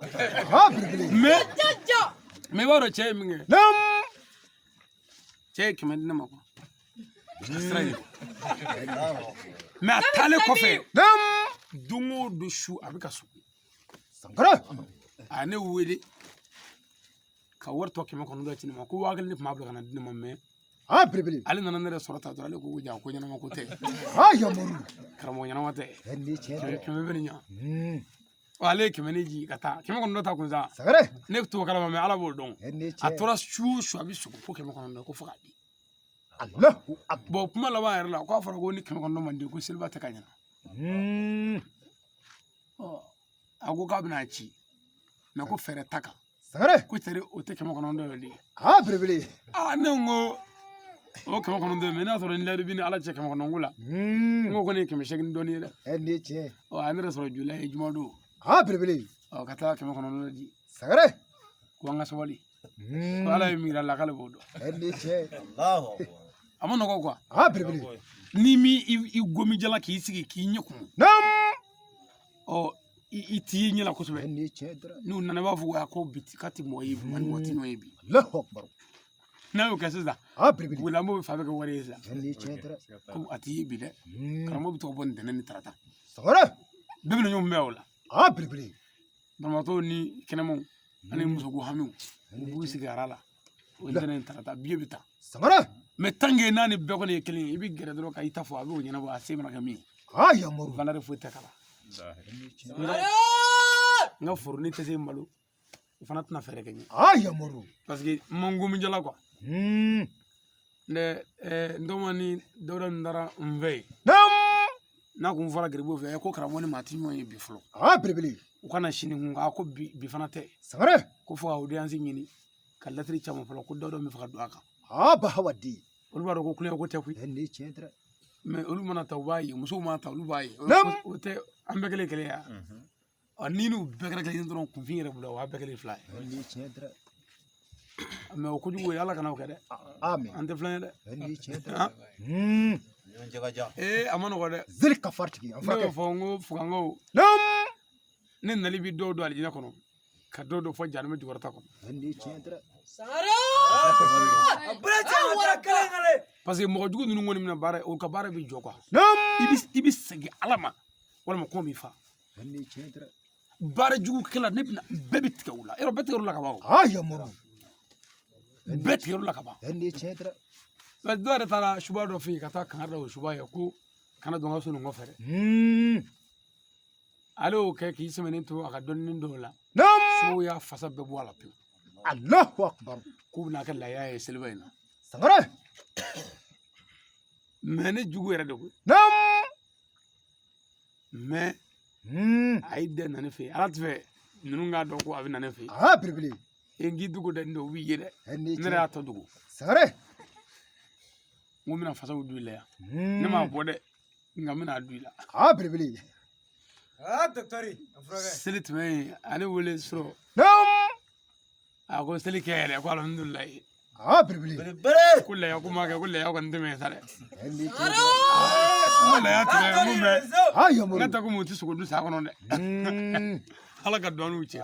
Mɛ i b'a dɔn cɛ ye min kɛ, cɛ ye 100 di ne ma quoi, sira ye. Mɛ a taalen kɔfɛ, don o don su a bɛ ka sugo. A ye ne wele ka wari tɔ 900 ci ne ma, ko 1000 ne tun b'a bila ka na di ne ma. Mɛ ale nana ne yɛrɛ sɔrɔ ta dɔrɔn, ale ko ja ko ɲɛnama ko tɛ, karamɔgɔ ɲɛnama tɛ, 100 bɛ nin ɲa. Ɔ, ale ye 100 ni jigin ka taa 900 ta kun sa. Ne t'o kalama, mɛ Ala b'o dɔn. A tora su o su a bɛ sugo ko 900, ko fo k'a di. Bɔn, kuma laban yɛrɛ la, k'a fɔra ko ni 900 man di, ko seliba tɛ ka ɲɛna. Ɔ, a ko k'a bɛna ci, mɛ ko fɛɛrɛ ta kan. Ko teri o tɛ 900 ye de. Aa, ne ko o 900, mɛ n'a sɔrɔ ni layidu b'i ni Ala cɛ 900 ko la, n ko kɔni ye 800 dɔɔnin ye dɛ. Ɔ, a ye ne yɛrɛ sɔrɔ joli ye juma don. Ɔ, ka taa 900 di. Ko an ka sabali, ko Ala ye min yira la, k'ale b'o dɔn. A ma nɔgɔ quoi. N'i m'i i gomi jala k'i sigi k'i ɲɛ kumu, ɔ, i t'i ye ɲɛ la kosɛbɛ. N'u nana, i b'a fɔ ko a ko bi k'a ti mɔgɔ ye bi, ani mɔgɔ ti ɲɔgɔn ye bi. N'a y'o kɛ sisan, bugulamɔgɔw bɛ fa bɛ kɛ wari ye sisan, ko a t'i ye bi dɛ. Karamɔgɔ bɛ to ka bɔ ntɛnɛn ni tarata, bɛɛ bɛna ɲɔgɔn bɛn o la. Banabaatɔw ni kɛnɛmaw ani musoko hamiw, u b'u sigi ara la o ntɛnɛn ni tarata, biye bɛ ta. Mɛ tant que n'a ni bɛɛ kɔni ye kelen ye, i bɛ gɛrɛ dɔrɔn ka i ta fɔ, a b'o ɲɛnabɔ, a se mana kɛ min ye. Valeur foyi tɛ k'a la. N ka foro ni tɛ se malo, o fana tɛna fɛɛrɛ kɛ n ye. Parce que n ma n gomi jala quoi. Ne n dɔgɔma ni Dawuda nin taara n fɛ yen, n'a kun fɔra garibuw fɛ ko karamɔgɔ ni maa ti ɲɔgɔn ye bi fɔlɔ, u kana sini kun, a ko bi bi fana tɛ, ko fo ka audience ɲini ka lɛtiri caman fɔlɔ, ko Dawuda min fɛ ka don a kan. Olu b'a dɔn ko kulonkɛ ko tɛ koyi. Nin ye tiɲɛ dɛ. Mais olu mana ta u b'a ye, musow mana ta olu b'a ye. O tɛ an bɛɛ kelen kelen ya. Ɔ n'i n'u bɛɛ kɛra kelen ye dɔrɔn kunfin yɛrɛ bolo o y'a bɛɛ kelen fila ye. Nin ye tiɲɛ dɛ. Mais o kojugu ye Ala kana o kɛ dɛ. Amin. An tɛ filan ye dɛ. Nin ye tiɲɛ dɛ. Ee a ma nɔgɔ dɛ. Zeli ka faritigi an Ne y'o furakɛ. fɔ n ko fugankaw. Ne nali bi dɔw don alijinɛ kɔnɔ ka dɔw don fɔ jahanama jukɔrɔta kɔnɔ. Nin ye tiɲɛ dɛ. Parce que mɔgɔ jugu ninnu kɔni bɛna baara o ka baara bɛ jɔ quoi. I bɛ segin Ala ma walima kɔngɔ b'i fa. Nin ye tiɲɛ dɛ. Baara jugukɛla ne bɛna bɛɛ bɛ tigɛ u la yɔrɔ bɛɛ tigɛ u la ka ban o. Aa yamuru. Bɛɛ tigɛ u la ka ban. Nin ye tiɲɛ dɛ. Parce que dɔw yɛrɛ taara suba dɔ fɛ yen ka taa kangari da o suba ye ko kana don n ka so nin kɔfɛ dɛ. Ale y'o kɛ k'i sɛmɛnen to a ka dɔnni dɔw la. Subaw y'a fasa bɛɛ bɔ a la pewu. Allahu akbar. K'u bɛna kɛ laya ye seliba in na. Sangare. Mais ne jugu yɛrɛ de koyi. Mais a y'i den na ne fɛ yen Ala tɛ fɛ ninnu k'a dɔn ko a bɛ na ne fɛ yen. Aa belebele. E n k'i dogo dɛ nin u b'i ye dɛ. Ne Ne yɛrɛ y'a tɔ dogo. Sangare. N ko n bɛna fasaw don i la yan. Ne m'a bɔ dɛ nka n bɛna don i la. Aa belebele. Ah, docteur, an furakɛ. Seli tɛmɛ yen a ne wele sɔrɔ. A ko seli kɛ yɛrɛ ko alihamudulilayi. Aa belebele. Ko laya ko ma kɛ ko laya kɔni tɛmɛ sa dɛ. Nin ye tiɲɛ dɛ. N ko laya tɛmɛ n ko mais Aa n yamuru. ka taa komi u tɛ sogo dun sa kɔnɔ dɛ. Ala ka dɔn n'u cɛ.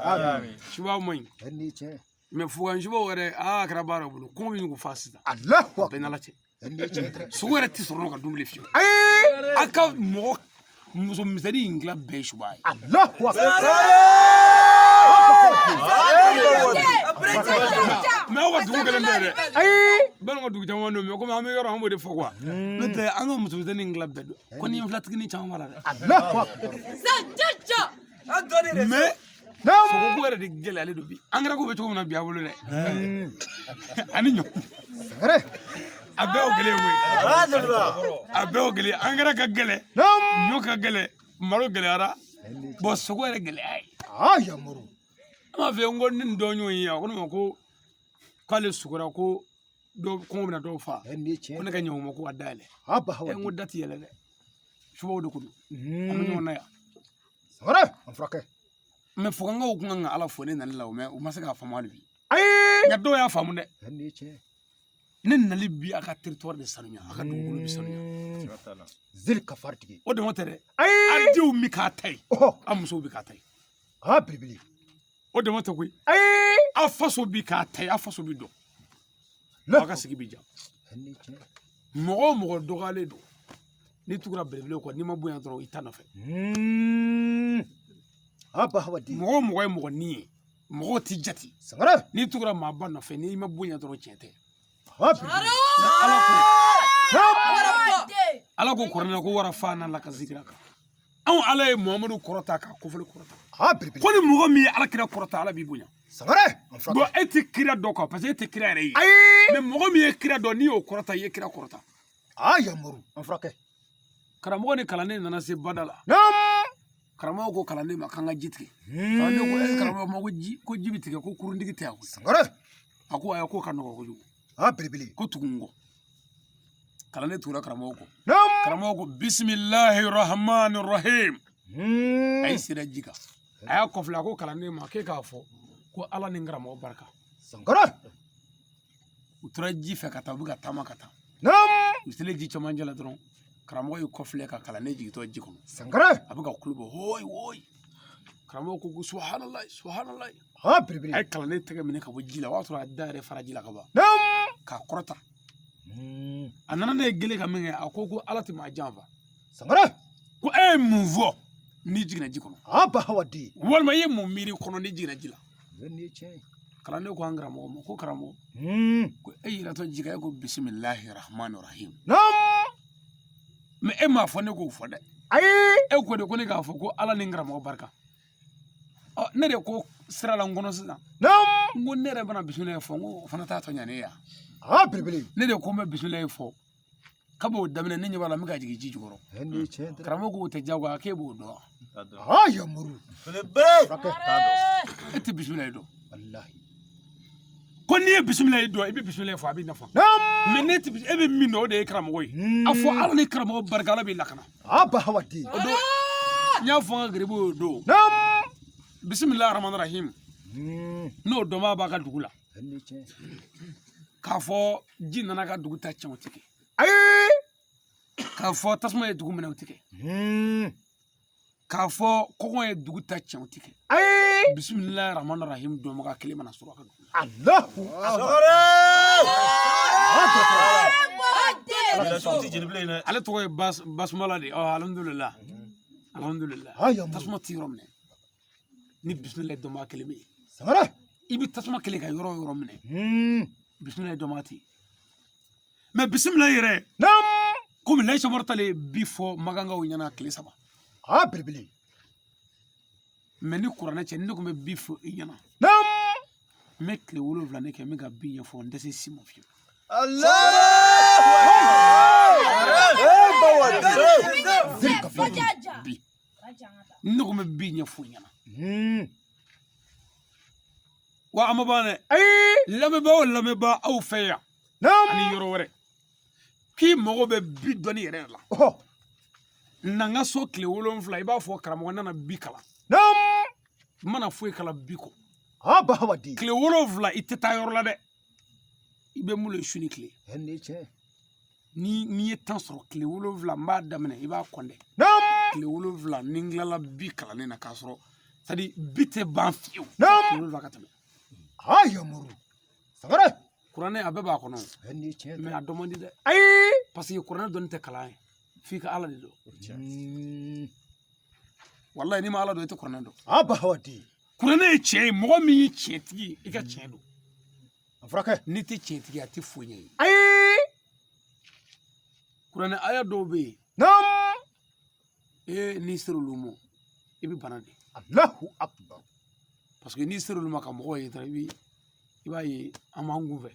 Subaw man ɲi. Nin ye tiɲɛ. Mais fugan subaw yɛrɛ aa a kɛra baara u bolo kɔngɔ bɛ ɲugu fa sisan. Allahu A bɛɛ n'Ala cɛ. Nin ye tiɲɛ dɛ. Sogo yɛrɛ tɛ sɔrɔ ka dun bilen fiyewu. A ka mɔgɔ muso misɛnnin in dilan bɛɛ ye suba ye. Allahu akbar. Mais aw ka dugu kelen tɛ dɛ. Bɛɛ n'u ka dugu caman don mais komi an bɛ yɔrɔ an b'o de fɔ quoi. N'o tɛ an ka muso misɛnnin in dilan bɛɛ don. Ko ni filatiginin caman b'a la dɛ. Allahu akbar. Mais sogoko yɛrɛ de gɛlɛyalen don bi. Angɛrɛ ko bɛ cogo min na bi a bolo dɛ. Ani ɲɔ. Sangare. A bɛɛ y'o kelen ye koyi. A bɛɛ y'o kelen ye. Angɛrɛ ka gɛlɛn. Ɲɔ ka gɛlɛn. Malo gɛlɛyara. Bon sogo yɛrɛ gɛlɛya ye. Aa yamuru. An b'a fɛ n ko ni nin dɔ ɲɔgɔn ye a ko ne ma ko k'ale sugora ko dɔ kɔngɔ bɛna dɔw fa. Nin ye tiɲɛ. Ko ne ka ɲɛ o ma ko ka da yɛlɛ. Aa bahawa. N ko da ti yɛlɛ dɛ. Subaw de ko don. An bɛ ɲɔgɔn na yan. Sangare. An furakɛ. Mais fugankaw kun kan ka Ala fo ne nali la o mais u ma se k'a faamu hali bi. Ayi. Nka dɔw y'a faamu dɛ. Nin ye tiɲɛ. Ne nali bi a ka territoire de sanuya a ka dugukolo bi sanuya. Zeli ka faritigi. O dama tɛ dɛ. Ayi. A denw bi k'a ta ye. Ɔhɔ. A musow bi k'a ta ye. Aa belebele. O dama tɛ koyi. Ayi. A faso bi k'a ta ye a faso bi dɔn. A ka sigi bi ja. Nin ye tiɲɛ. Mɔgɔ o mɔgɔ dɔgɔyalen don. N'i tugura belebele kɔ n'i ma bonya dɔrɔn i ta nɔfɛ. Aa bahawa di. Mɔgɔ o mɔgɔ ye mɔgɔ ni ye. Mɔgɔw t'i jate. Sangare. N'i tugura maaba nɔfɛ n'i ma bonya dɔrɔn tiɲɛ tɛ. Aa belebele. Ala ko Ala ko kuranɛ ko wara fa n'a la ka zikira kan. Anw Ala ye Muhamadu kɔrɔta k'a kofɔli kɔrɔta. Aa belebele. Ko ni mɔgɔ min ye Ala kira kɔrɔta Ala b'i bonya. Sangare. An furakɛ. Bon e tɛ kira dɔn quoi parce que e tɛ kira yɛrɛ ye. Ayi. Mais mɔgɔ min ye kira dɔn n'i y'o kɔrɔta i ye kira kɔrɔta. Aa yamuru. An furakɛ. Karamɔgɔ ni kalanden nana se bada la. Karamɔgɔ ko kalanden ma k'an ka ji tigɛ. Kalanden ko e karamɔgɔ ma ko ji ko ji bɛ tigɛ ko kuruntigi tɛ yan koyi. Sangare. A ko ayi k'o ka nɔgɔn kojugu. Aa belebele. Ko tugu n kɔ. Kalanden tugura karamɔgɔ kɔ. Karamɔgɔ ko bisimilahi rahmani rahim. A y'i sera ji kan. A y'a kɔfilɛ a ko kalanden ma k'e k'a fɔ ko Ala ni n karamɔgɔ barika. Sangare. U tora ji fɛ ka taa u bɛ ka taama ka taa. U selen ji cɛmancɛ la dɔrɔn karamɔgɔ y'i kɔfilɛ ka kalanden jigintɔ ji kɔnɔ. Sangare. A bɛ ka kulo bɔ hooyi hooyi. Karamɔgɔ ko ko subahanallahi subahanallahi. Aa belebele. A ye kalanden tɛgɛ minɛ ka bɔ ji la o y'a sɔrɔ a da yɛrɛ fara ji la ka ban. K'a kɔrɔta. A nana ne ye gele ka min kɛ a ko ko Ala tɛ maa janfa. Sangare. Ko e ye mun fɔ n'i jiginna ji kɔnɔ. Aa bahawa di. Walima i ye mun miiri kɔnɔ n'i jiginna ji la. Nin ye tiɲɛ ye. Kalanden ko an karamɔgɔ ma ko karamɔgɔ ko e yiratɔ ji kan e ko bisimilahi rahmani rahim. Mais e m'a fɔ ne k'o fɔ dɛ. Ayi. E ko de ko ne k'a fɔ ko Ala ni n karamɔgɔ barika. Ɔ ne de ko sira la n kɔnɔ sisan. N ko ne yɛrɛ bɛna bisimilahi fɔ n ko o fana t'a tɔ ɲa ne ye yan. Aa belebele. Ne de ko n bɛ bisimilahi fɔ. Kab'o daminɛ ne ɲɛ b'a la n bɛ ka jigin ji jukɔrɔ. Nin ye tiɲɛ dɛ. Karamɔgɔ k'o tɛ diyagoya k'e b'o dɔn. Aa yamuru. E tɛ bisimilahi dɔn. Walahi. Ko n'i ye bisimilayi dɔn, i bɛ bisimilayi fɔ, a b'i nafa. Mais ne tɛ, e bɛ min dɔn, o de ye karamɔgɔ ye. A fɔ Ala ni karamɔgɔ barika, Ala b'i lakana. A ba hawa di. O don, n y'a fɔ n ka garibuw y'o don. Bisimilahi rahmani rahim. N'o dɔnbaa b'a ka dugu la. K'a fɔ ji nana ka dugu ta tiɲɛ, o tɛ kɛ. Ayi. K'a fɔ tasuma ye dugu minɛ, o tɛ kɛ. K'a fɔ kɔngɔ ye dugu ta tiɲɛ, o tɛ kɛ. Ayi. Bisimilahi rahmani rahim dɔnbaga kelen mana sɔrɔ a ka dugu la. Allahu akbar. Ale tɔgɔ ye Basumala de ye. Ɔ alhamdulillah. Alhamdulillah. Tasuma tɛ yɔrɔ minɛ. Ni bisimilahi dɔnbaga kelen bɛ yen. Sangare. I bɛ tasuma kelen ka yɔrɔ o yɔrɔ minɛ. Bisimilahi dɔnbaga tɛ yen. Mais bisimilahi yɛrɛ. Komi Layi Sɔmɔrɔ talen ye bi fɔ magangaw ɲɛna tile 3. A belebele. Mais ni kuranɛ cɛ, ni ne tun bɛ bi fɔ i ɲɛna. N bɛ tile 7 ne kɛ n bɛ ka bi ɲɛfɔ, n tɛ se si ma fiyewu. Bi. Ni ne tun bɛ bi ɲɛfɔ i ɲɛna. Wa a ma ban dɛ. Ayi. Lamɛnbaa o lamɛnbaa aw fɛ yan. Ani yɔrɔ wɛrɛ. K'i mago bɛ bi dɔnni yɛrɛ la. Na n ka so tile 7, i b'a fɔ karamɔgɔ nana bi kalan. N mana foyi kalan bi kɔ. A ba hawa di. Tile 7 i tɛ taa yɔrɔ la dɛ. I bɛ mun ye su ni tile. Ni n'i ye temps sɔrɔ tile 7 n b'a daminɛ, i b'a kɔndɛ. Tile 7 ni n tilala bi kalanni na k'a sɔrɔ c'est à dire bi tɛ ban fiyewu. Tile 7 ka tɛmɛ. Ayi muru. Sangare. Kuranɛ a bɛɛ b'a kɔnɔ. Mais a dɔn man di dɛ. Ayi. Parce que kuranɛ dɔnni tɛ kalan ye. F'i ka Ala de dɔn. Walayi n'i ma Ala dɔn, i tɛ kuranɛ dɔn. A ba hawa di. Kuranɛ ye tiɲɛ ye, mɔgɔ min ye tiɲɛtigi ye, i ka tiɲɛ don. A furakɛ. N'i tɛ tiɲɛtigi ye, a tɛ foyi ɲɛ i ye. Ayi. Kuranɛ aya dɔw bɛ yen. Ee n'i sera olu ma, i bɛ bana de. Allahu akbar. Parce que n'i sera olu ma ka mɔgɔw ye dɔrɔn, i b'a ye an b'an kun fɛ.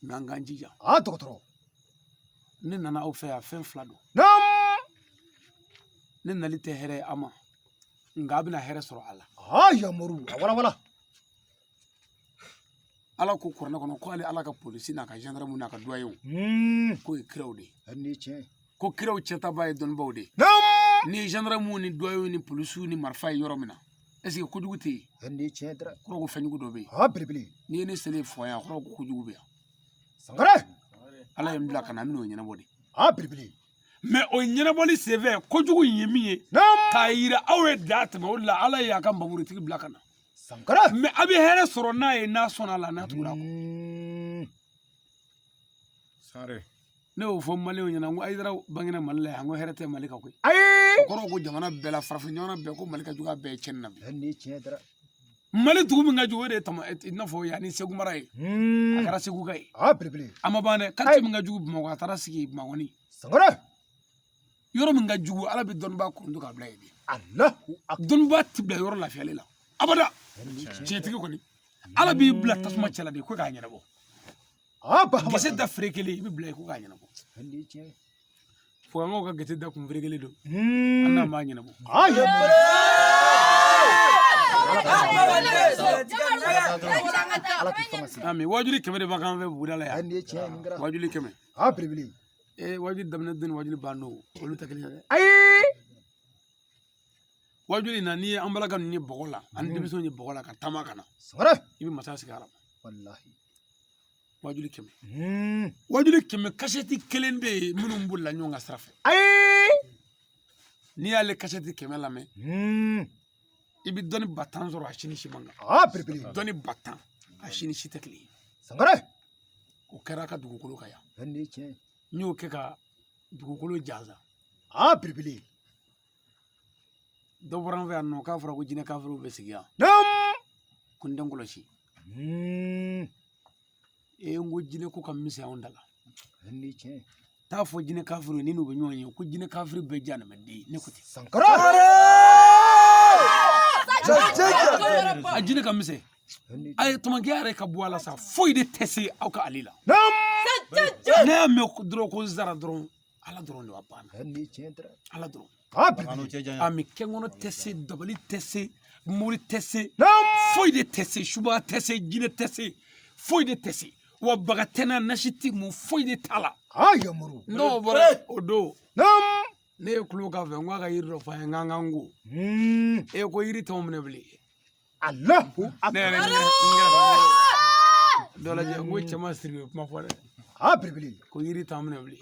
Mais an k'an jija. A dɔgɔtɔrɔ. Ne nana aw fɛ yan, fɛn 2 don. Ne nali tɛ hɛrɛ ye a ma, nka a bɛna hɛrɛ sɔrɔ a la. A yamaru, a wala wala. Ala ko kuranɛ kɔnɔ ko ale Ala ka polisi n'a ka gendarme n'a ka douanier k'o ye kiraw de ye. Ko kiraw cɛtaba ye dɔnnibaaw de ye. Ni ye gendarme ni douanier ni polisiw ni marifa ye yɔrɔ min na, est ce que kojugu tɛ yen? Kɔrɔ ko fɛnjugu dɔ bɛ yen. A belebele. N'i ye ne selen fɔ yan, kɔrɔ ko kojugu bɛ yan. Sangare. Ala ye n bila ka na, n bɛn'o ɲɛnabɔ de. A belebele. Mais o ɲɛnabɔli senfɛ, kojugu in ye min ye, k'a yira aw ye da tɛmɛ, o de la Ala y'a ka nbaburutigi bila ka na. Sankara. Mais a bɛ hɛrɛ sɔrɔ n'a ye, n'a sɔnna a la, n'a tugura a kɔ. Sare. Ne y'o fɔ maliyɛnw ɲɛna, n ko Ayidara bangena Mali la yan, n ko hɛrɛ tɛ Mali kan koyi. Ayi. O kɔrɔ ko jamana bɛɛ la, farafin jamana bɛɛ, ko Mali ka jugu a bɛɛ ye tiɲɛni na bi. Mali dugu min ka jugu, o de ye tama, i n'a fɔ yan ni Segu mara ye. A kɛra Segu ka ye. A belebele. A ma ban dɛ, quartier min ka jugu Bamakɔ, a taara sigi Bamakɔni. Sangare. Yɔrɔ min ka jugu, Ala bɛ dɔnnibaa kɔnɔ k'a bila yen de. Allahu akbar. Dɔnnibaa ti bila yɔrɔ lafiyalen la. Abada. Tiɲɛtigi kɔni. Ala b'i bila tasuma cɛ la de ko k'a ɲɛnabɔ. A ba hawa. Gese da feere kelen, i bɛ bila yen ko k'a ɲɛnabɔ. Fo an ka gese da kun feere kelen don. An n'a m'a ɲɛnabɔ. Ayi. Ami wajuli 100 de b'a kan fɛ buguda la yan. Wajuli 100. A belebele. Ee wajuli daminɛ don ni wajuli ban don, olu tɛ kelen ye dɛ. Ayi. Wajuli na, n'i ye an balaka ninnu ye bɔgɔ la, ani denmisɛnw ye bɔgɔ la ka taama ka na. Sangare. I bɛ masa sigi a la. Walahi. Wajuli 100. Wajuli 100 kasɛti kelen bɛ yen minnu bolila ɲɔgɔn ka sira fɛ. Ayi. N'i y'ale kasɛti 100 lamɛn, i bɛ dɔnni 10 000 sɔrɔ a si ni si man kan. A belebele. Dɔnni 10 000 a si ni si tɛ kelen ye. Sangare. O kɛra a ka dugukolo kan yan. N y'o kɛ ka dugukolo jansa. A belebele. Dɔ bɔra an fɛ yan nɔ k'a fɔra ko jinɛ kafiriw bɛ sigi yan. Ko n den kɔlɔsi. Ee n ko jinɛ ko ka misɛn anw da la. T'a fɔ jinɛ kafiriw ni n'u bɛ ɲɔgɔn ye ko jinɛ kafiri bɛɛ jahanama den ye, ne ko ten. Sankara. A jinɛ ka misɛn. A ye tɔmɔkɛ yɛrɛ ka bɔ a la sa, foyi de tɛ se aw ka ale la. Ne y'a mɛn dɔrɔn ko n sara dɔrɔn, Ala dɔrɔn de b'a banna. Ala dɔrɔn. A Ami kɛnkɔnɔ tɛ se, dabali tɛ se, mori tɛ se, Foyi de tɛ se, suba tɛ se, jinɛ tɛ se, foyi de tɛ se, wa baga tɛ n na, nasi tɛ mun, foyi de t'a la. Aa yamuru. N'o bɔra o don, ne ye kulo k'a fɛ, n k'a ka yiri dɔ fɔ an ye, n k'an k'an ko. E ko yiri t'anw minɛ bilen. Alahu Ne yɛrɛ akbar. n kɛrɛfɛ dɔ lajɛ, n ko cɛ ma siri bɛ kuma fɔ dɛ. Aa belebele. Ko yiri t'an minɛ bilen.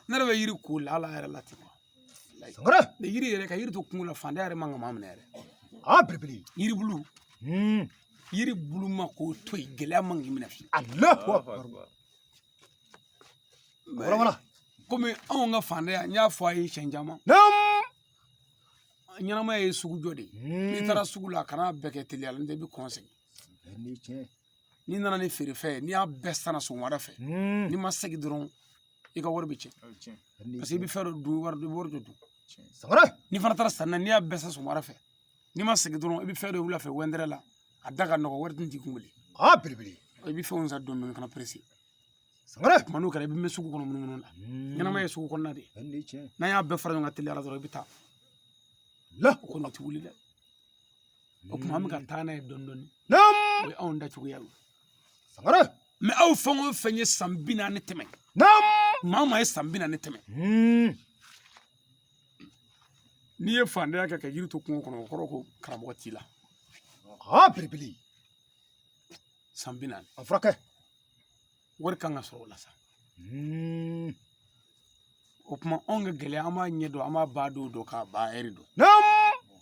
Ne yɛrɛ bɛ yiri ko la ala yɛrɛ la ten. Sangare. Ne yiri yɛrɛ ka yiri to kungo la, fantanya yɛrɛ man ka maa minɛ yɛrɛ. Aa belebele. Yiri bulu, yiri bulu ma k'o to yen, gɛlɛya man k'i minɛ fiyewu. Alahu akbar. Wala wala. Komi anw ka fantanya, n y'a fɔ a ye siɲɛ caman. Naam. Ɲɛnamaya ye sugu jɔ de ye. N'i taara sugu la, kana bɛɛ kɛ teliya la, n'o tɛ i bɛ kɔn segin. Ni tiɲɛ. N'i nana ni feerefɛn ye, n'i y'a bɛɛ sanna sɔgɔmada fɛ, n'i ma segin dɔrɔn, i ka wari bɛ tiɲɛ. Parce que i bɛ fɛn dɔ dun, wari i bɛ wari dɔ dun. Sangare. N'i fana taara sanni na, n'i y'a bɛɛ san sɔgɔmada fɛ, n'i ma segin dɔrɔn, i bɛ fɛn dɔ wula fɛ wɛndɛrɛ la, a da ka nɔgɔ, wari tun t'i kun bilen. Aa belebele. I bɛ fɛnw san dɔɔni dɔɔni, kana pressé. Sangare. Tuma n'o kɛra, i bɛ mɛn sugu kɔnɔ munumunu na. Ɲɛnamaya ye sugu kɔnɔna de ye. Ni tiɲɛ. N'an y'a bɛɛ fara ɲɔgɔn kan teliya la dɔrɔn, i bɛ taa. La. O kɔni o tɛ wuli dɛ. O tuma an bɛ ka taa n'a ye dɔɔni dɔɔni. Naam. O ye anw da cogoya ye. Sangare. Mɛ aw fɛn o fɛn ye san 40 tɛmɛ. Naam. Maa o maa ye san 40 tɛmɛ. N'i ye fantanya kɛ ka yiri to kungo kɔnɔ, o kɔrɔ ko karamɔgɔ t'i la. Aa belebele. San 40. A furakɛ. Wari kan ka sɔrɔ o la sa. O tuma anw ka gɛlɛya, an b'a ɲɛ dɔn, an b'a ba don dɔn, k'a ba ɛri dɔn. Naam.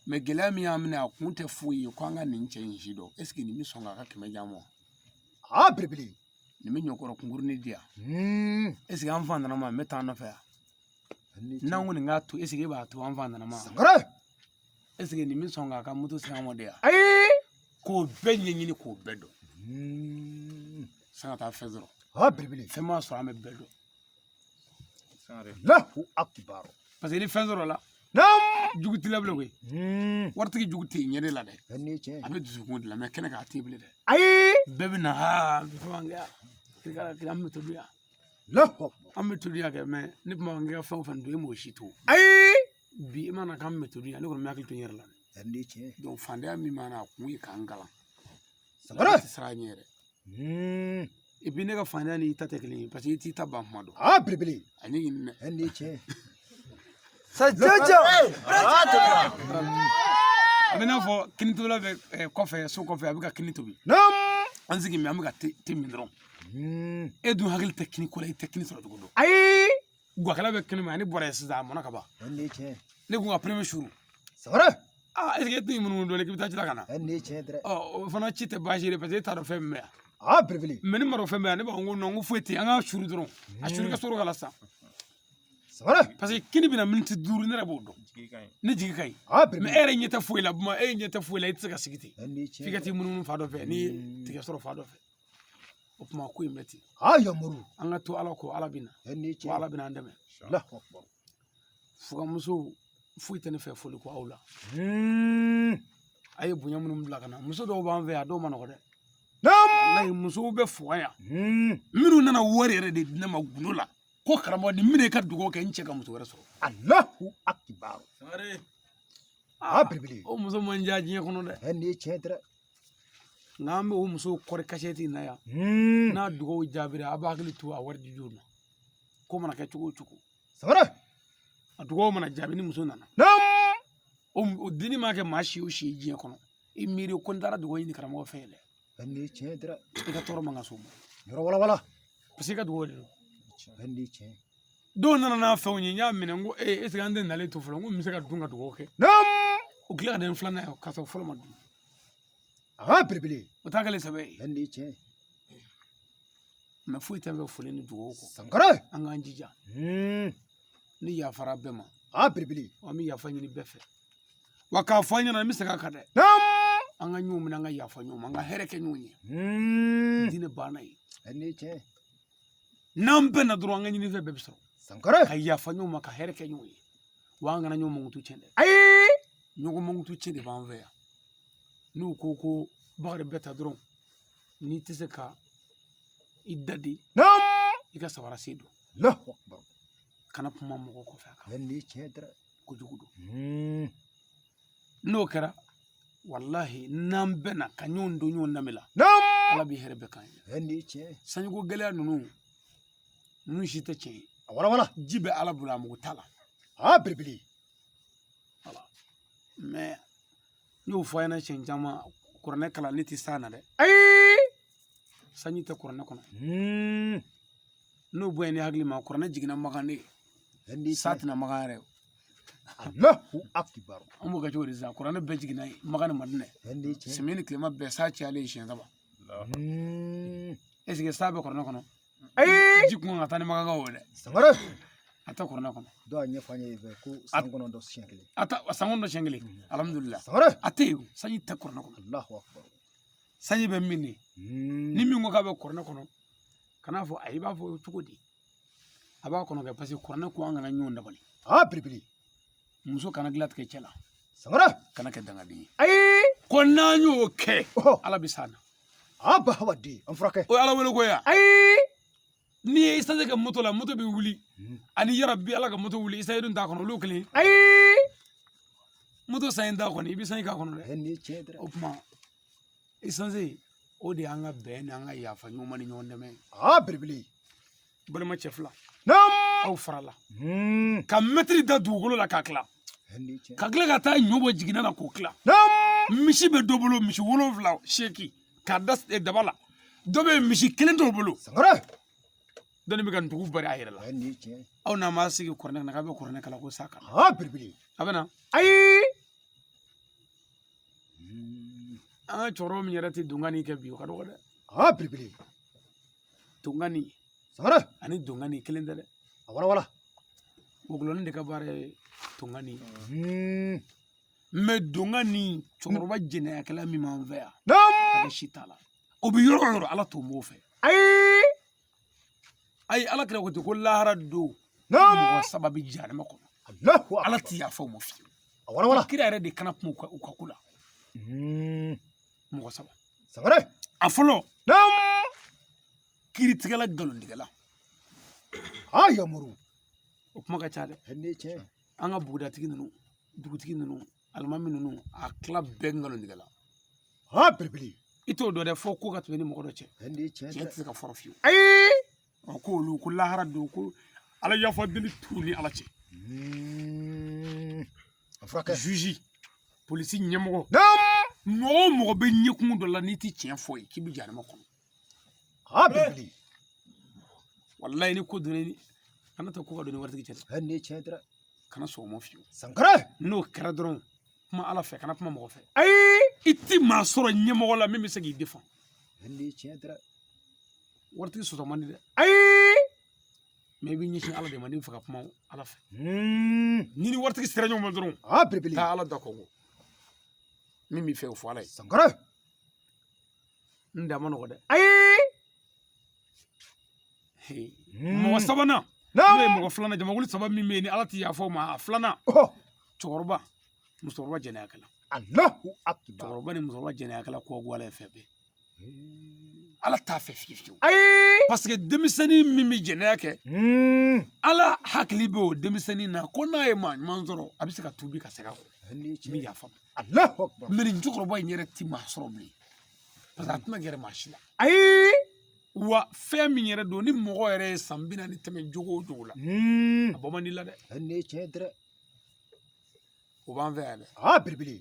Mɛ gɛlɛya min y'an minɛ, a kun tɛ foyi ye ko an ka nin cɛ in si dɔn. Est ce que nin bɛ sɔn k'a ka 100 d'an ma? Aa belebele. Nin bɛ ɲɔkɔrɔ kunkurunin di yan. Est ce que an fa nana ma, n bɛ taa an nɔfɛ yan? N'an ko nin k'a to, est ce que e b'a to an fa nana ma? Sangare. Est ce que nin bɛ sɔn k'a ka moto sigi an ma de yan? Ayi. K'o bɛɛ ɲɛɲini, k'o bɛɛ dɔn. San ka taa fɛn sɔrɔ. Aa belebele. Fɛn m'a sɔrɔ, an bɛ bɛɛ dɔn. Allahu akbar. Parce que ni fɛn sɔrɔ la, Naam. jugu t'i la bilen koyi. Waritigi jugu tɛ yen ɲɛ de la dɛ. Ni tiɲɛ. A bɛ dusukun de la, mɛ kɛnɛ kan a tɛ bilen dɛ. Ayi. Bɛɛ bɛ na, aa fɛn kɛ yan, kirikara an bɛ to dun yan. Allahu akbar. An bɛ to dun yan kɛ, mɛ ne tun b'a fɔ n k'i ka fɛn o fɛn dun, e m'o si to. Ayi. Bi i mana k'an bɛ to dun yan, ne kɔni bɛ hakili to n yɛrɛ la. Ni tiɲɛ. Donc fantanya min b'an na, a kun ye k'an kalan. Sangare. Tɛ siran ɲɛ yɛrɛ. Et puis ne ka fantanya ni i ta tɛ kelen ye, parce que i t'i ta ban kuma dɔn. Aa belebele. A ɲɛ ɲini dɛ. Ni tiɲɛ. Sa jaja. A bɛ n'a fɔ kini tobila bɛ kɔfɛ, so kɔfɛ, a bɛ ka kini tobi. Naam. An sigi min, an bɛ ka te min dɔrɔn. E dun hakili tɛ kini ko la, i tɛ kini sɔrɔ cogo dɔn. Ayi. Guwakɛla bɛ kini ma, ne bɔra yen sisan, a mɔna ka ban. Ni tiɲɛ. Ne kun ka premier jour. Sangare. Aa est ce que e tɛ munumunu dɔɔnin k'i bɛ taa ci la ka na? Ni tiɲɛ dɛ. Ɔ o fana ci tɛ baasi ye, parce que e t'a dɔn fɛn min bɛ yan. Aa belebele. Mɛ ni ma dɔn fɛn bɛ yan, ne b'a fɔ ko non, n ko foyi tɛ yen, an ka suru dɔrɔn. A suru ka sɔrɔ ka la sisan. Sangare. Parce que kini bɛna miniti 5, ne yɛrɛ b'o dɔn. Ne jigi ka ɲi. Aa Mɛ belebele. e yɛrɛ ɲɛ tɛ foyi la, kuma e ɲɛ tɛ foyi la, i tɛ se ka sigi ten. Ni F'i ka tiɲɛ. t'i munumunu fa dɔ fɛ, n'i ye tigɛ sɔrɔ fa dɔ fɛ. O tuma ko in bɛ ten. Aa yamuru. An ka to Ala kɔ, Ala bɛ na. Ni Wa tiɲɛ. Ala bɛ n'an dɛmɛ. Allahu akbar. Fugamuso foyi tɛ ne fɛ foli ko aw la. A ye bonya minnu bila ka na, muso dɔw b'an fɛ yan, a dɔw ma nɔgɔ dɛ. Naam. Walayi musow bɛ fuga yan. Minnu nana wari yɛrɛ de di ne ma gundo la. Ko karamɔgɔ nin minɛ i ka dugawu kɛ n cɛ ka muso wɛrɛ sɔrɔ. Allahu akbar. Aa belebele. O muso man diya diɲɛ kɔnɔ dɛ. Ni tiɲɛ dɛ. Nka an bɛ o musow kɔri kasɛti in na yan. N'a dugawu jaabira, a b'a hakili to a wari di na. Ko mana kɛ cogo o cogo. Sangare. A dugawu mana jaabi ni muso nana. Naam. O dini ma kɛ maa si o si ye diɲɛ kɔnɔ. I miiri ko n taara dugawu ɲini karamɔgɔ fɛ yen dɛ. Ni tiɲɛ dɛ. I ka tɔɔrɔ man ka s'o ma. Yɔrɔ wala wala. Parce que i ka dugawu de don. Ni tiɲɛ. Dɔw nana n'a fɛnw ye, n y'a minɛ, n ko ee est ce que an tɛ nalen to fɔlɔ, n ko n bɛ se ka dun ka dugawu kɛ. Naam. O tila ka na ni filanan ye k'a sɔrɔ fɔlɔ ma dun. Aa belebele. O t'a kɛlen sɛbɛ ye. Ni tiɲɛ. Mɛ foyi tɛ bɛ foli ni dugawu kɔ. Sangare. An k'an jija. Ni yafara bɛɛ ma. Aa belebele. An bɛ yafa ɲini bɛɛ fɛ. Wa k'a fɔ an ɲɛna, n bɛ segin a kan dɛ. Naam. An ka ɲɔgɔn minɛ, an ka yafa ɲɔgɔn ma, an ka hɛrɛ kɛ ɲɔgɔn ye. Diinɛ banna ye. Ni tiɲɛ. N'an bɛnna dɔrɔn, an ka ɲinifɛn bɛɛ bɛ sɔrɔ. Sankare. Ka yafa ɲɔgɔn ma, ka hɛrɛ kɛ ɲɔgɔn ye. Wa an kana ɲɔgɔn mankutu tiɲɛ dɛ. Ayi. Ɲɔgɔn mankutu tiɲɛ de b'an fɛ yan. N'u ko ko Bakari bɛɛ ta dɔrɔn, n'i tɛ se ka i da de, Naam. i ka sabara sen don. Allahu akbar. Kana kuma mɔgɔ kɔfɛ a kan. Ni tiɲɛ dɛ. Kojugu don. N'o kɛra, Walahi n'an bɛnna ka ɲɔgɔn don ɲɔgɔn danbe la, Ala bɛ hɛrɛ bɛɛ k'an ye. Nin ye tiɲɛ ye. Sanjiko gɛlɛya ninnu si tɛ tiɲɛ ye. A walawala. Ji bɛ Ala bolo, a mago t'a la. A belebele. Voilà. Mais n y'o fɔ a ɲɛna siɲɛ caman, kuranɛ kalan ne tɛ s'a na dɛ. Ayi. Sanji tɛ kuranɛ kɔnɔ. N'o bonya ni hakili ma, kuranɛ jiginna Makan de. Sa tɛna Makan yɛrɛ. Allahu akbar. An b'o kɛ cogo di sisan? Kuranɛ bɛɛ jiginna yen, Makan ni Madinɛ. Samiya ni tilema bɛɛ sa cayalen siɲɛ 3. Est ce que sa bɛ kuranɛ kɔnɔ? Ayi. Ji kun kan ka taa ni Makankaw ye dɛ. Sangare. A tɛ kuranɛ kɔnɔ. Dɔw y'a ɲɛfɔ an ye ko san 9 siɲɛ 1. A tɛ san 9 siɲɛ 1. Alhamdulillah. Sangare. A tɛ yen, sanji tɛ kuranɛ kɔnɔ. Allahu akbar. Sanji bɛ min de? Ni min ko k'a bɛ kuranɛ kɔnɔ, kan'a fɔ ayi, i b'a fɔ cogo di? A b'a kɔnɔ kɛ parce que kuranɛ ko an kana ɲɔgɔn dabali. A belebele. Muso kana dilan tigɛ cɛ la. Sangare. Kana kɛ dangaden ye. Ayi. Ko n'an y'o kɛ, Ala bɛ s'an na. A ba hawa den, an furakɛ. O ye Ala wele ko ye wa? Ayi. N'i ye essence kɛ moto la, moto bɛ wuli. Ani yarabi Ala ka moto wuli, essence dun t'a kɔnɔ, olu kelen. Ayi. Moto sanji t'a kɔnɔ, i bɛ sanji k'a kɔnɔ dɛ. Nin ye tiɲɛ dɛ. O tuma essence, o de y'an ka bɛn n'an ka yafa ɲɔgɔn ma ni ɲɔgɔn dɛmɛ ye. A belebele. Balima cɛ fila. Naam. Aw farala. Ka mɛtiri da dugukolo la k'a tila. Ka tila ka taa ɲɔ bɔ jiginɛ na k'o tila. Naam. Misi bɛ dɔ bolo, misi 7 8 k'a da daba la. Dɔ bɛ yen, misi 1 t'o bolo. Sangare. Dɔnni bɛ ka ntugu bari a yɛrɛ la. Aw n'a ma sigi kuranɛ kɔnɔ k'a bɛ kuranɛ kalan ko sa kan. A belebele. A bɛ na. Ayi. An ka cɛkɔrɔba min yɛrɛ tɛ dongani kɛ bi, o ka dɔgɔ dɛ. A belebele. Dongani. Sangare. Ani dongani kelen tɛ dɛ. A walawala. Wogulɔnin de ka baara ye dongani. Mais dongani, cɛkɔrɔba jɛnɛyakɛla min b'an fɛ yan. Naam. Hakɛ si t'a la. O bɛ yɔrɔ o yɔrɔ, Ala t'o m'o fɛ. Ayi. Ayi, Ala kira ko ten ko lahara don. Naam. Mɔgɔ 3 bɛ jahanama kɔnɔ. Allahu akbar. Ala ti yafa o ma fiyewu. A walawala. Kira yɛrɛ de kana kuma u ka ko la. Mɔgɔ 3. Sangare. A fɔlɔ. Naam. Kiiritigɛla nkalontigɛla. A yamaru. O kuma ka ca dɛ. Nin ye tiɲɛ. An ka bugudatigi ninnu, dugutigi ninnu, alimami ninnu, a tila bɛɛ nkalontigɛla. A belebele. I t'o dɔn dɛ, fo ko ka tɛmɛ ni mɔgɔ dɔ cɛ. Nin ye tiɲɛ. Tiɲɛ tɛ se ka fɔrɔ fiyewu. Ayi. Ɔ ko olu ko lahara don ko Ala yafa deli t'u ni Ala cɛ. A furakɛ. Juge, polisi ɲɛmɔgɔ. Naam. Mɔgɔ o mɔgɔ bɛ ɲɛkumu dɔ la n'i ti tiɲɛ fɔ ye k'i bɛ jahanama kɔnɔ. A belebele. Walayi ni ko donna ni kana taa ko ka don ni waritigi cɛ dɛ. Nin ye tiɲɛ dɛ. Kana sɔn o ma fiyewu. Sankara. N'o kɛra dɔrɔn, kuma Ala fɛ, kana kuma mɔgɔ fɛ. Ayi. I ti maa sɔrɔ ɲɛmɔgɔ la min bɛ se k'i defan. Nin ye tiɲɛ dɛ. Waritigi sɔsɔ man di dɛ. Ayi. Mais i bɛ ɲɛsin Ala de ma n'i bɛ fɛ ka kuma Ala fɛ. Ni waritigi sera ɲɔgɔn ma dɔrɔn. A belebele. Taa Ala da kɔngɔ. Min b'i fɛ o fɔ Ala ye. Sankara. N da ma nɔgɔ dɛ. Ayi. Mɔgɔ sabanan. N'o ye mɔgɔ filanan, jamakulu 3 min bɛ yen ni Ala ti yafa o ma, a filanan. Cɛkɔrɔba, musokɔrɔba jɛnɛyakɛla. Allahu akbar. Cɛkɔrɔba ni musokɔrɔba jɛnɛyakɛla ko go Ala ye fɛn bɛɛ. Ala t'a fɛ fiyewu fiyewu. Ayi. Parce que denmisɛnnin min bɛ jɛnɛya kɛ, Ala hakili bɛ o denmisɛnnin na ko n'a ye maa ɲuman sɔrɔ, a bɛ se ka tuubi ka segin a kɔ. N bɛ yafa ma. Allahu akbar. Mais nin cɛkɔrɔba in yɛrɛ ti maa sɔrɔ bilen. Parce que a tɛna gɛrɛ maa si la. Ayi. Wa fɛn min yɛrɛ don ni mɔgɔ yɛrɛ ye san 40 tɛmɛ jogo o jogo la, a bɔ man di la dɛ. Nin ye tiɲɛ dɛ. O b'an fɛ yan dɛ. A belebele.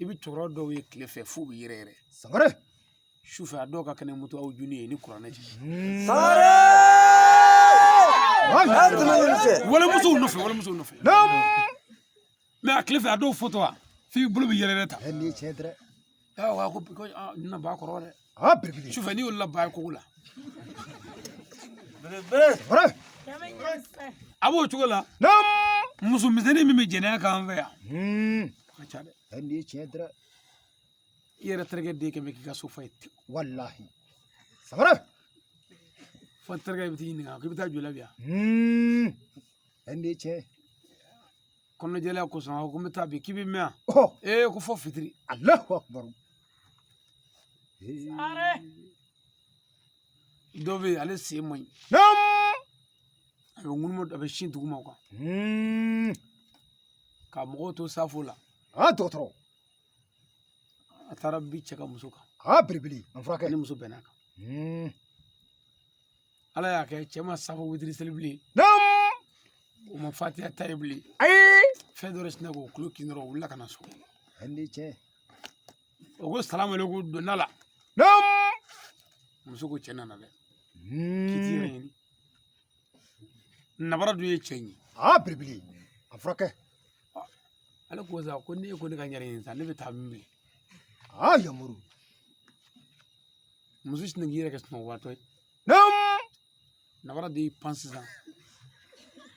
I bɛ cɛkɔrɔba dɔw ye tile fɛ f'u bɛ yɛrɛ yɛrɛ. Sangare. Sufɛ a dɔw ka kɛnɛ moto aw juni ye ni kuranɛ cɛ. Sangare. Walimusow nɔfɛ, walimusow nɔfɛ. Naam. Mais a tile fɛ a dɔw fɔtɔ wa f'i bolo bɛ yɛrɛ yɛrɛ ta. Nin ye tiɲɛ dɛ. Ayiwa ko na ba kɔrɔ dɛ. A belebele. Sufɛ n'i y'olu la ba ye kogo la. Belebele. Sangare. A b'o cogo la. Naam. Muso misɛnnin min bɛ jɛnɛya k'an fɛ yan. A ka ca dɛ. Nin ye tiɲɛ dɛ. I yɛrɛ terikɛ den kɛmɛ k'i ka so fa ye tewu. Walahi. Sangare. Fo terikɛ bɛ t'i ɲininka k'i bɛ taa joli la bi yan. Nin ye tiɲɛ. Kɔnɔjɛlenya kosɔn a ko n bɛ taa bi k'i bɛ mɛn yan. Ee ko fo fitiri. Allahu akbar. Dɔ bɛ yen ale sen man ɲi. Naam. A bɛ ŋunuma, a bɛ sin duguma quoi. Ka mɔgɔw to safo la. A dɔgɔtɔrɔ. A taara bi cɛ ka muso kan. Aa belebele an furakɛ. Ni muso bɛnna kan. Ala y'a kɛ cɛ ma safo witiri seli bilen. Naam. O ma fatiya ta ye bilen. Ayi. Fɛn dɔ de sinna k'o tulo kin dɔrɔn o wulila ka na so. Ni tiɲɛ. O ko salamu aleykum donna la. Naam. Muso ko cɛ nana dɛ. K'i t'i yɛrɛ ɲini. Nabara dun ye cɛ ye. Aa belebele an furakɛ. Ale ko sa ko ne ko ne ka n yɛrɛ ɲini sa ne bɛ taa min bilen. Aa yamuru. Muso sinna k'i yɛrɛ kɛ sunɔgɔbaatɔ ye. Naam. Nabara de y'i pan sisan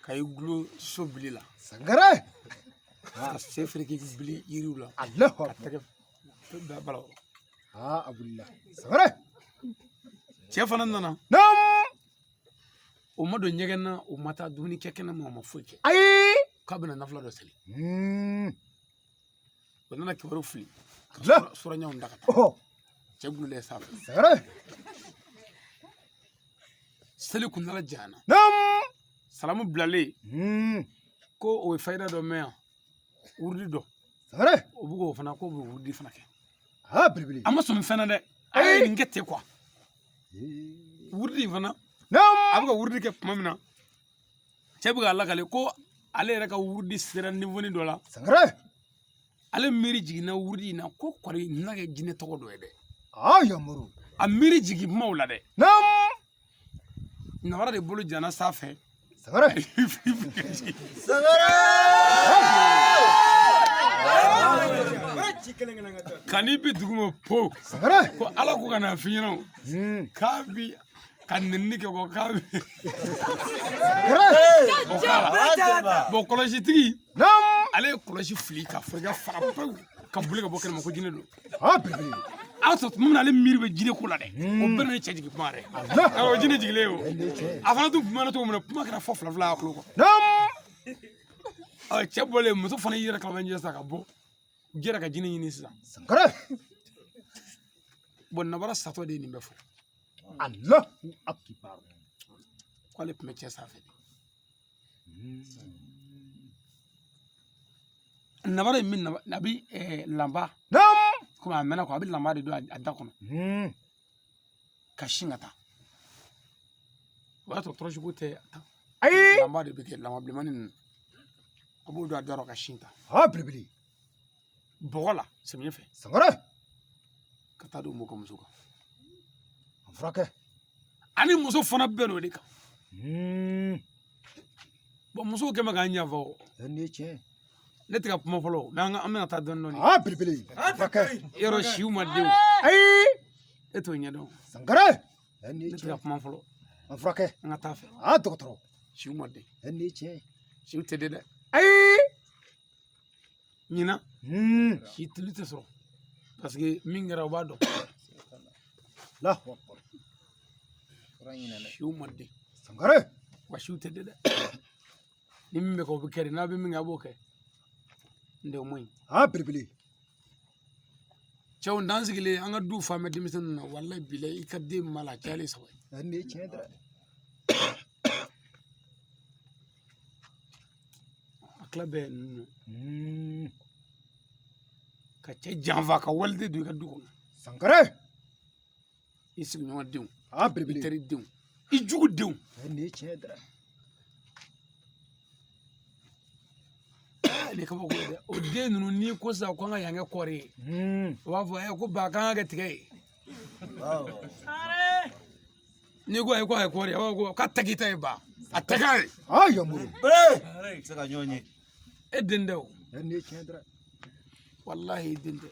ka i gulo so bili la. Sangare. Ka sen fereke bili yiriw la. Alahu Ka akbar. tɛgɛ bala. Aa a wulila. Sangare. Cɛ fana nana. Naam. O ma don ɲɛgɛn na, o ma taa dumuni kɛ kɛnɛ ma, o ma foyi kɛ. Ayi. K'a bɛna nafila dɔ seli. O nana kibaru fili. Ka suraɲɛw da ka taa. Ɔhɔ. Cɛ gulolen sanfɛ. Sangare. Seli kuntala janyana. Naam. Salamu bilalen. Ko o ye fayida dɔ mɛn yan. Wurudi dɔ. Sangare. O bɛ k'o fana k'o bɛ wurudi fana kɛ. Aa belebele. A ma sɔmi fɛn na dɛ. A ye nin kɛ ten quoi. Wurudi in fana. Naam. A bɛ ka wurudi kɛ tuma min na. Cɛ bɛ k'a lakale ko ale yɛrɛ ka wurudi sera niveau dɔ la. Sangare. Ale miiri jiginna wurudi in na ko kɔri nin na kɛ jinɛ tɔgɔ dɔ ye dɛ. Aa yamuru. A miiri jigin kumaw la dɛ. Naam. Nabara de bolo jana sanfɛ. Sangare. Sangare. Ka n'i bi dugu ma po. Sangare. Ko Ala ko ka na f'i ɲɛna o. K'a bi ka nɛnini kɛ ko k'a bi. Sangare. O k'a la. Bon kɔlɔsitigi. Naam. Ale ye kɔlɔsi fili ka foro fara pewu ka boli ka bɔ kɛnɛma ko jinɛ don. Aa belebele. A sɔrɔ tuma min na ale miiri bɛ jinɛ ko la dɛ. O bɛɛ n'o ye cɛ jigin kuma yɛrɛ. Awɔ jinɛ jigilen o. A fana tun kumana cogo min na kuma kɛra fɔ fila fila a tulo kɔrɔ. Naam. Ɔ cɛ bɔlen muso fana y'i yɛrɛ kalabanjɛ sisan ka bɔ. Jɛra ka jinɛ ɲini sisan. Sangare. Bon nabara satɔ de ye nin bɛɛ fɔ. Alahu akibaru. K'ale tun bɛ cɛ sanfɛ de. Nabara in min a bɛ lanba. Naam. Komi a mɛnna quoi a bɛ lanba de don a da kɔnɔ. Ka sin ka taa. O y'a sɔrɔ tɔrɔsiko tɛ tan. Ayi. Lanba de bɛ kɛ lanba bilenmanin ninnu. A b'o don a da rɔ ka sin ta. Aa belebele. Bɔgɔ la samiyɛ fɛ. Sangare. Ka taa don mɔgɔ muso kan. An furakɛ. Ani muso fana bɛɛ n'o de kan. Bon musow kɛn bɛ k'an janfa o. Nin ye tiɲɛ. Ne tɛ ka kuma fɔlɔ mais an bɛna taa dɔɔni dɔɔni. Aa belebele. An furakɛ. Yɔrɔ siw ma denw. Ayi. E t'o ɲɛdɔn. Sangare. Nin ye Ne tɛ ka tiɲɛ. kuma fɔlɔ. An furakɛ. An ka taa fɛ. Aa dɔgɔtɔrɔ. Siw ma den. Nin ye tiɲɛ. Siw tɛ den dɛ. Ayi. Ɲinan. Si tulu tɛ sɔrɔ. Parce que min kɛra o b'a dɔn. Allahu akbar. Siw ma den. Sangare. Wa siw tɛ den dɛ. Ni min bɛ kɛ o bɛ kɛ de n'a bɛ min kɛ a b'o kɛ. N tɛ o man ɲi. Aa belebele. Cɛw n'an sigilen an ka du fan bɛɛ denmisɛnninw na walayi bilayi i ka den ma la a cayalen saba ye. Nin ye tiɲɛ dɛ. A tila bɛɛ ye ninnu ye. Ka cɛ janfa ka waliden don i ka du kɔnɔ. Sangare. I sigiɲɔgɔn denw. Aa I belebele. teri denw. I jugu denw. Nin ye tiɲɛ dɛ. Nin kabako ye dɛ. O den ninnu n'i ko sisan ko an ka yan kɛ kɔɔri ye. O b'a fɔ ko ba k'an ka kɛ tiga ye. N'i ko ayi ko a ye kɔɔri ye a b'a fɔ ko k'a tɛ k'i ta ye ba. A tɛ k'a ye. Aa yamuru. Se ka ɲɔgɔn ye. E den tɛ o. Nin ye tiɲɛ dɛ. Walahi e den tɛ.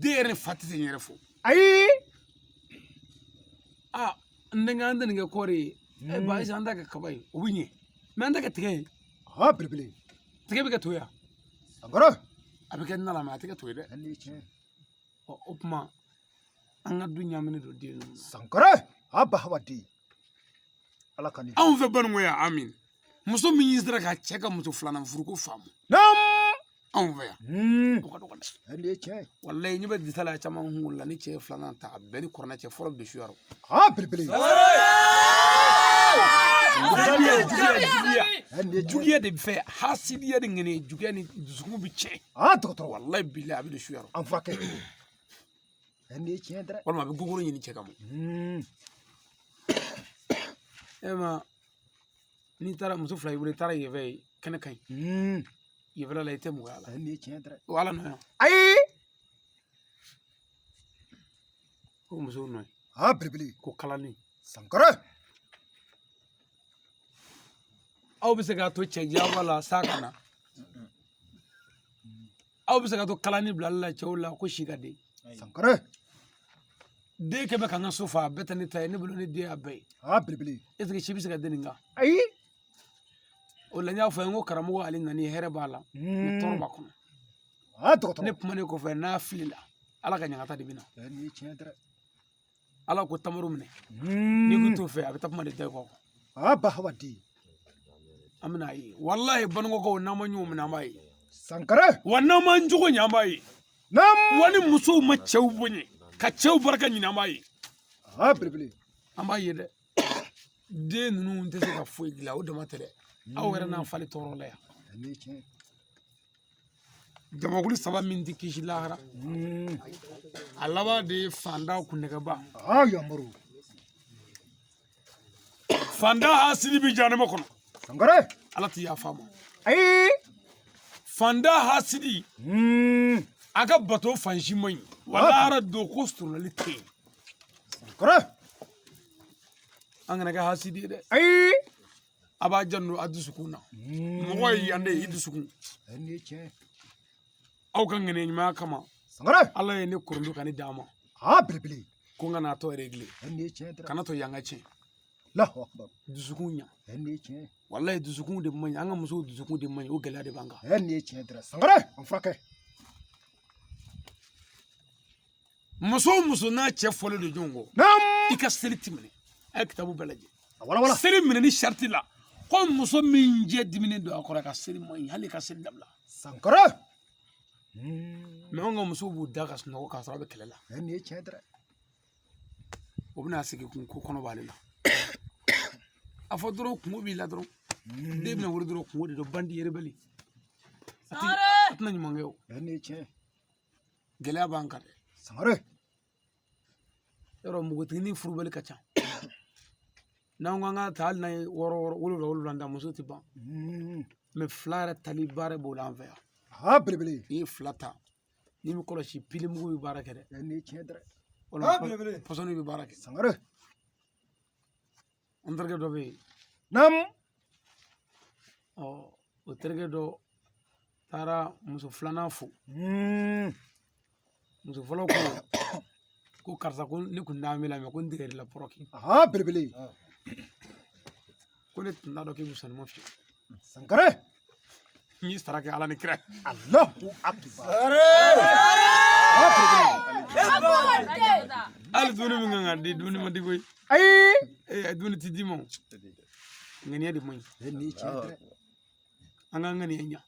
Den yɛrɛ fa tɛ se n yɛrɛ fo. Ayi. Aa n denkɛ an tɛ nin kɛ kɔɔri ye. E ba ayisa an t'a kɛ kaba ye o bɛ ɲɛ. Mais an tɛ kɛ tiga ye. Aa belebele. Tiga bɛ kɛ to ya. Sangare. A bɛ kɛ na la mais a tɛ kɛ to ye dɛ. Nin ye tiɲɛ. Ɔ o tuma an ka du ɲaaminen don den ninnu na. Sangare. A ba hawa den. Ala ka nin. Anw fɛ Banikɔ yan amin. Muso min y'i sera ka cɛ ka muso filanan furuko faamu. Naam. Anw fɛ yan. O ka dɔgɔ dɛ. Nin ye tiɲɛ. Walayi ɲɛ bɛ disa la caman kun la ni cɛ ye filanan ta a bɛɛ ni kɔrɔnɛ cɛ fɔlɔ bɛ su yɔrɔ. Aa belebele. Juguya Nin ye tiɲɛ. juguya de bɛ fɛ hasidiya de ŋɛnɛ juguya ni dusukun bɛ tiɲɛ. Aa dɔgɔtɔrɔ. Walayi bilayi a bɛ don su yɔrɔ. An furakɛ. Walima a bɛ gogoro ɲini cɛ kama. E ma n'i taara muso fila i bolo i taara yen fɛ yen kɛnɛ ka ɲi. Yen fɛla la i tɛ mɔgɔya la. O ala nɔ yan. Ayi. Ko musow nɔ ye. A belebele. Ko kalani. Sankara. Aw bɛ se k'a to cɛ jaba la sa ka na. Aw bɛ se k'a to kalani bilali la cɛw la ko si ka den. Sankara. Den kɛ bɛ ka n ka so fa a bɛɛ tɛ ne ta ye ne bolo ne den y'a bɛɛ ye. A belebele. Est ce que si bɛ se ka den nin kan? Ayi. O la n y'a fɔ n ko karamɔgɔ ale nani hɛrɛ b'a la. Ne tɔɔrɔ b'a kɔnɔ. A dɔgɔtɔrɔ. Ne kumanen kɔfɛ n'a filila ala ka ɲagata de bɛ na. Nin ye tiɲɛ dɛ. Ala ko tamaro minɛ. N'i ko t'o fɛ a bɛ takuma de da i kɔ. A ba hawa di. An bɛna ye walahi banikɔkaw n'an ma ɲɔgɔn minɛ an b'a ye. Sankara. Wa n'an m'an jogo ɲɛ an b'a ye. Naam. Wa ni musow ma cɛw bonya ka cɛw barika ɲini an b'a ye. A belebele. An b'a ye dɛ. Den ninnu tɛ se ka foyi dilan o dama tɛ dɛ. Aw yɛrɛ n'an fali tɔɔrɔ la yan. Nin ye tiɲɛ. Jamakulu saba min tɛ kisi lahara. A laban de ye fantan kunnɛgɛba. A yamaru. Fantan hasidi bɛ jahanama kɔnɔ. Sankara. Ala tɛ yafa a ma. Ayi. Fantan hasidi. A ka bato fan si man ɲi. Wa lahara don ko surunali tɛ yen. Sankara. An kana kɛ hasidi ye dɛ. Ayi. A b'a janto a dusukun na. Mɔgɔ ye yan de ye i dusukun. Nin ye tiɲɛ. Aw ka ŋaniya ɲumanya kama. Sankara. Ala ye ne korondo ka ne d'a ma. A belebele. Ko n kana tɔ réglé. Nin ye tiɲɛ dɛ. Kana to yan ka tiɲɛ. Allahu akbar. Dusukun ɲa. Nin ye tiɲɛ. Walayi dusukun de man ɲi an ka musow dusukun de man ɲi o gɛlɛya de b'an kan. Nin ye tiɲɛ dɛ. Sankara an furakɛ. Muso o muso n'a cɛ fɔlen don ɲɔgɔn kɔ. Naam. I ka seli ti minɛ. A ye kitabu bɛɛ lajɛ. A wala wala. Seli minɛni sariti la. Ko muso min jɛ diminen don a kɔrɔ a ka seli man ɲi hali i ka seli dabila. Sankara. Mɛ anw ka musow b'u da ka sunɔgɔ k'a sɔrɔ a bɛ kɛlɛ la. Nin ye tiɲɛ dɛ. O bɛna sigi kun ko kɔnɔ b'ale la. A fɔ dɔrɔn kungo b'i la dɔrɔn. Den bɛna wolo dɔrɔn kungo de don bandi rebelle. A tɛna ɲuman kɛ o. Nin ye tiɲɛ. Gɛlɛya b'an kan dɛ. Sankara. Yɔrɔ npogotiginin furubali ka ca. N'an ko an k'a ta hali n'an ye wɔɔrɔ wɔɔrɔ wolonwula wolonwula ta muso tɛ ban. Mɛ fila yɛrɛ tali baara b'o la an fɛ yan. A belebele. N'i ye fila ta n'i bɛ kɔlɔsi pilimugu bɛ baara kɛ dɛ. Nin ye tiɲɛ dɛ. Walima pɔsɔni bɛ baara kɛ. Sankara. An terikɛ dɔ bɛ yen. Naam. Ɔ o terikɛ dɔ taara muso filanan fo. Muso fɔlɔ ko karisa ko ne kun t'an la mɛ ko n tigɛr'i la pɔrɔki. A belebele. Ko ne tun t'a dɔn k'e bɛ sanuma fiyɛ. Sankara. N y'i sara kɛ ala ni kira. Allahu akbar. Hali dumuni min kan ka di dumuni ma di koyi. Ayi. Ee dumuni ti d'i ma o. Ŋaniya de man ɲi. Nin ye tiɲɛ dɛ. An ka ŋaniya ɲa.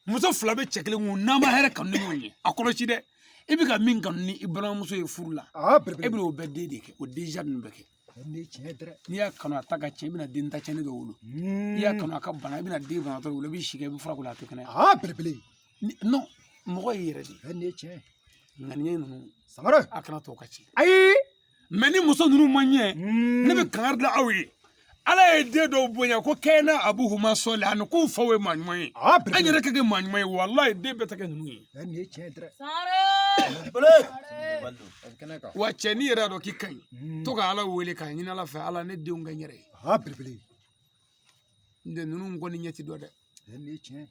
Muso fila bɛ cɛ kelen kun n'an ma hɛrɛ kanu ni ɲɔgɔn ye. A kɔlɔsi dɛ. I bɛ ka min kanu ni i balimamuso ye furu la. A belebele. E bɛna o bɛɛ den de kɛ o denja ninnu bɛɛ kɛ. Nin ye tiɲɛ dɛ. N'i y'a kanu a ta ka tiɲɛ i bɛna den ta tiɲɛni dɔ wolo. N'i y'a kanu a ka bana i bɛna den banatɔ wolo i bɛ si kɛ i bɛ fura k'o la a tɛ kɛnɛya. A belebele. Non mɔgɔ y'i yɛrɛ de ye. Nin ye tiɲɛ. Ŋaniya ninnu. Sankara. A kana to ka ci. Ayi. Mɛ ni muso ninnu ma ɲɛ. Ne bɛ kangari da aw ye. Ala ye den dɔw bonya ko kɛnɛ abuhuma sɔli ani k'u faw ye maa ɲuman ye. An yɛrɛ ka kɛ maa ɲuman ye walayi den bɛɛ tɛ kɛ ninnu ye. Nin ye tiɲɛ dɛ. Wa cɛ n'i yɛrɛ y'a dɔn k'i ka ɲi. To ka ala wele k'a ɲini ala fɛ ala ne denw ka n yɛrɛ ye. A belebele. N tɛ ninnu kɔni ɲɛ ti dɔn dɛ. Nin ye tiɲɛ.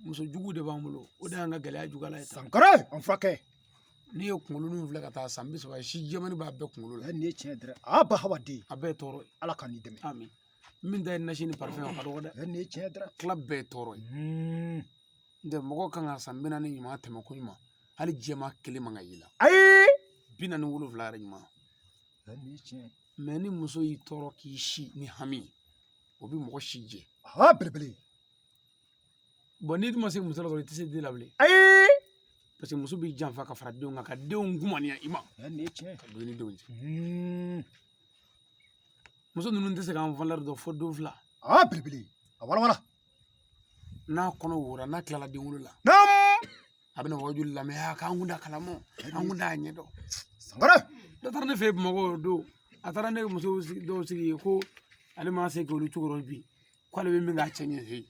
Muso jugu de b'an bolo o de y'an ka gɛlɛya juguyala ye tan. Sankara an furakɛ. N'i ye kunkolo filɛ ka taa san 30 si jɛmani b'a bɛɛ kunkolo la. Nin ye tiɲɛ dɛ. A ba hawa den. A bɛɛ ye tɔɔrɔ ye. Ala k'an dɛmɛ. Amin. Min ta ye nasi ni parfum o ka dɔgɔ dɛ. Nin ye tiɲɛ dɛ. Tila bɛɛ ye tɔɔrɔ ye. N tɛ mɔgɔ kan ka san 40 ɲuman tɛmɛ ko ɲuman hali jɛman kelen man ka y'i la. Ayi. 47 yɛrɛ ɲuman. Nin ye tiɲɛ. Mɛ ni muso y'i tɔɔrɔ k'i si ni hami o bɛ mɔgɔ si jɛ. A belebele. Bɔn n'i dun ma se muso la dɔrɔn i tɛ se den la bilen. Ayi. Parce que muso b'i janfa ka fara denw kan ka denw kumaniya i ma. Nin ye tiɲɛ. Ka don i ni denw cɛ. Muso ninnu tɛ se k'an valeur dɔn fo don fila. A belebele. A wala wala. N'a kɔnɔ wora n'a tilala den wolo la. Naam. A bɛna wajuli lamɛn, a k'an kun da kalama, an kun t'a ɲɛ dɔn. Sangare. Dɔ taara ne fɛ yen Bamakɔ o don, a taara ne muso dɔw sigi yen ko ale ma se k'olu cogo bi, k'ale bɛ min k'a cɛ ɲɛ fɛ yen.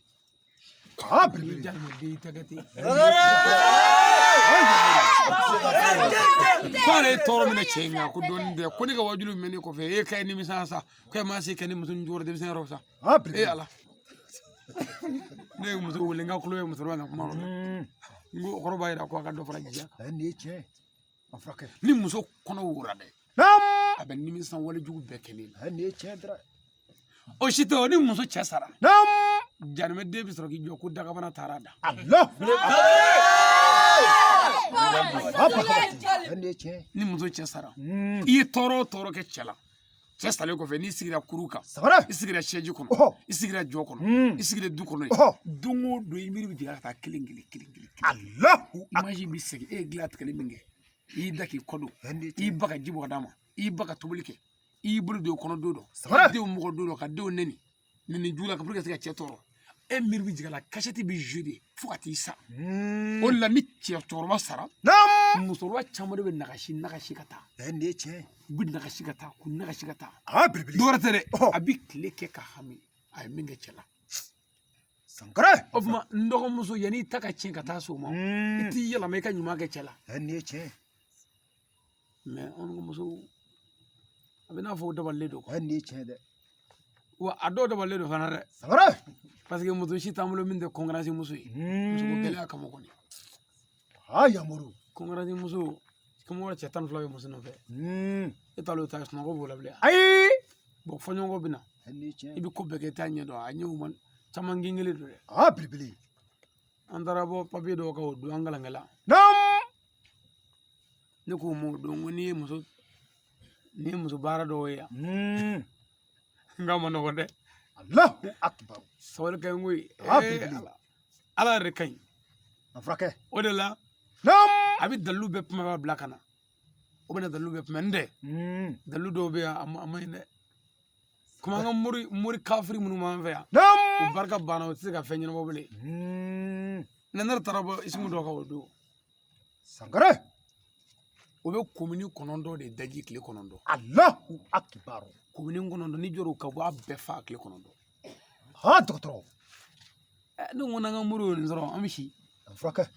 Aa belebele. Jalima den tɛ kɛ ten. K'ale ye tɔɔrɔ minɛ cɛ in kan ko dɔɔnin tɛ, ko ne ka wajuli mɛn ne kɔfɛ, e ka ye nimisa sa, ko e ma se ka ne muso nin jɔyɔrɔ denmisɛn yɔrɔ sa. Aa E belebele. Ala. Ne ye muso wele, n ka kulo ye musokɔrɔba ka kuma yɔrɔ la. N ko o kɔrɔ b'a jira ko a ka dɔ fara jiya kan. Nin ye tiɲɛ ye. An furakɛ. Ni muso kɔnɔ wora dɛ, Naam. a bɛ nimisa walejugu bɛɛ kɛlen la. Nin ye tiɲɛ dɛrɛ. O si tɛ o, ni muso cɛ sara, Naam. janimɛ den bɛ sɔrɔ k'i jɔ ko dagabana taara da. Allah. Aa nin ye tiɲɛ ye. Ni muso cɛ sara, i ye tɔɔrɔ o tɔɔrɔ kɛ cɛ la, cɛ salen kɔfɛ, n'i sigira kuru kan, Sangare. i sigira sɛji kɔnɔ, i sigira jɔ kɔnɔ, i sigira du kɔnɔ yen, don o don i miiri bɛ jigin ka taa kelen kelen kelen kelen. Allahu. Image bɛ segin, e ye dilan tigɛli min kɛ, i y'i da k'i kɔ don, i y'i ba ka ji bɔ ka d'a ma, i y'i ba ka tobili kɛ, i y'i bolo don i kɔnɔ don dɔ, Sangare. i denw mɔgɔ don dɔ, ka denw nɛni nɛni jugu la, ka pour que ka se ka cɛ tɔɔrɔ. E miiri bɛ jigin a la, kasɛti bɛ jouer de fo ka t'i sa. O de la ni cɛ cɛkɔrɔba sara, Naam. musokɔrɔba caman de bɛ nagasi nagasi ka taa. Nin ye tiɲɛ ye. U bɛ nagasi ka taa, k'u nagasi ka taa. Aa belebele. Dɔwɛrɛ tɛ dɛ, a bɛ tile kɛ ka hami a ye min kɛ cɛ la. Sangare. O tuma n dɔgɔmuso, yanni i ta ka tiɲɛ ka taa s'o ma, i t'i yɛlɛma i ka ɲuman kɛ cɛ la. Nin ye tiɲɛ ye. Mɛ anw ka musow, a bɛ n'a fɔ o dabalilen don. Nin ye tiɲɛ dɛ. Wa a dɔw dabalilen don fana dɛ. Sangare. Parce que muso si t'an bolo min tɛ concurrence muso ye. Muso ko gɛlɛya kama kɔni. Aa Yamuru. Concurrence muso, komi cɛ 12 bɛ muso nɔfɛ. E t'a dɔn ta sunɔgɔ b'o la bilen. Ayi. Bon, fɔɲɔgɔnkɔ bɛ na. Nin ye tiɲɛ I bɛ ko bɛɛ kɛ i t'a ɲɛ dɔn, a ɲɛw man caman gengelen don dɛ. Aa belebele. An taara bɔ papiye dɔw kan o don an kalankɛla. Naam. Ne k'o ma o don ko n'i ye muso baara dɔw ye yan. N k'a ma nɔgɔn dɛ. Allahu akbar. Sabali ka ɲi koyi. Aa belebele. Ala yɛrɛ ka ɲi. An furakɛ. O de la. Naam. A bɛ dalilu bɛɛ kuma b'a bila ka na. O bɛna dalilu bɛɛ kuma n dɛ. Dalilu dɔw bɛ yan a ma ɲi dɛ. Komi an ka mori kafiri minnu b'an fɛ yan. Naam. O barika banna, o tɛ se ka fɛn ɲɛnabɔ bilen. Ne yɛrɛ taara bɔ isimu dɔw kan o don. Sangare. O bɛ komini 9 de daji tile 9. Allahu akbar. Komini 9 ni jɔr'o kan, u b'a bɛɛ fa tile 9. Aa dɔgɔtɔrɔ. Ne ko n'an ka mori y'o nin sɔrɔ, an bɛ si. An furakɛ.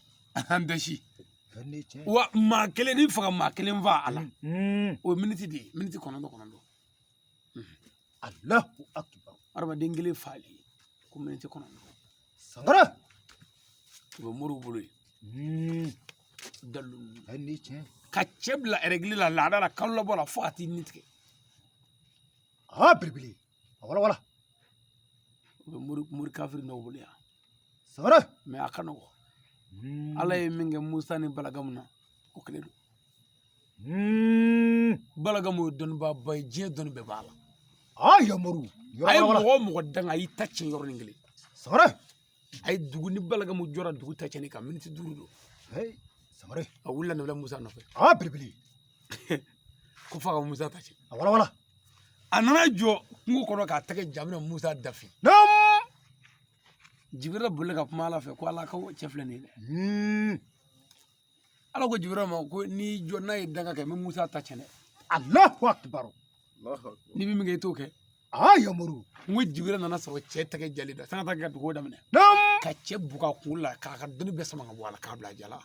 An tɛ si. Tiɲɛ. Wa maa kelen ni faga maa kelen fa a la. O ye miniti de ye, miniti 9 9. Allahu akbar. Adamaden kelen faali ko miniti 9. Sangare. O bɛ moriw bolo yen. Dalilu ninnu. Nin ye tiɲɛ. Ka cɛ bila règle la laada la kalo labɔ la fo ka t'i ni tigɛ. Aa belebele. A wala wala. O bɛ mori kafiri dɔw bolo yan. Sangare. Mɛ a ka nɔgɔn. Ala ye min kɛ Musa ni Balagamu na, o kelen don. Balagamu ye dɔnnibaaba ye, diɲɛ dɔnni bɛɛ b'a la. Aa Yamaru. A ye mɔgɔ o mɔgɔ danga, a y'i ta tiɲɛ yɔrɔnin kelen. Sangare. A ye dugu ni Balagamu jɔra dugu ta tiɲɛni kan, miniti 5 don. Sangare. A wulila nabila Musa nɔfɛ. Aa belebele. Ko f'a ka Musa ta tiɲɛ. A wala wala. A nana jɔ kungo kɔnɔ k'a tɛgɛ ja, a bɛna Musa dafi. Naam. Jibirila bolila ka kuma Ala fɛ ko Ala ka cɛ filɛ nin ye dɛ. Ala ko Jibirila ma ko n'i jɔ n'a ye danga kɛ, n bɛ Musa ta tiɲɛ dɛ. Allahu akbar. N'i bɛ min kɛ i t'o kɛ. Aa Yamaru. N ko Jibirila nana sɔrɔ cɛ tɛgɛ jalen don, sanga ta ka dugu daminɛ. Naam. Ka cɛ bugɔ a kunkolo la k'a ka dɔnni bɛɛ sama ka bɔ a la k'a bila a ja la.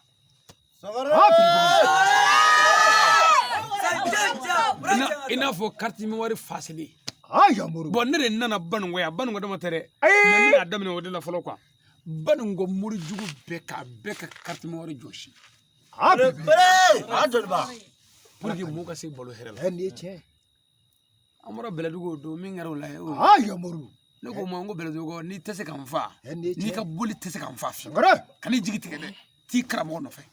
I n'a fɔ carte mémoire facile. Aa Yamaru. Bon, ne de nana Baninko yan, Baninko dama tɛ dɛ. Mais n bɛna daminɛ o de la fɔlɔ quoi. Baninko mori jugu bɛɛ k'a bɛɛ ka carte mémoire jɔsi. Aa belebele. Pour que mɔgɔw ka se balo hɛrɛ la. Nin ye tiɲɛ. An bɔra Bɛlɛdugu o don, min kɛra o la ye. Aa Yamaru. Ne ko ma n ko Bɛlɛdugu, n'i tɛ se ka n fa, n'i ka boli tɛ se ka n fa fiyewu. Sangare. Kan'i jigi tigɛ dɛ, t'i karamɔgɔ nɔfɛ.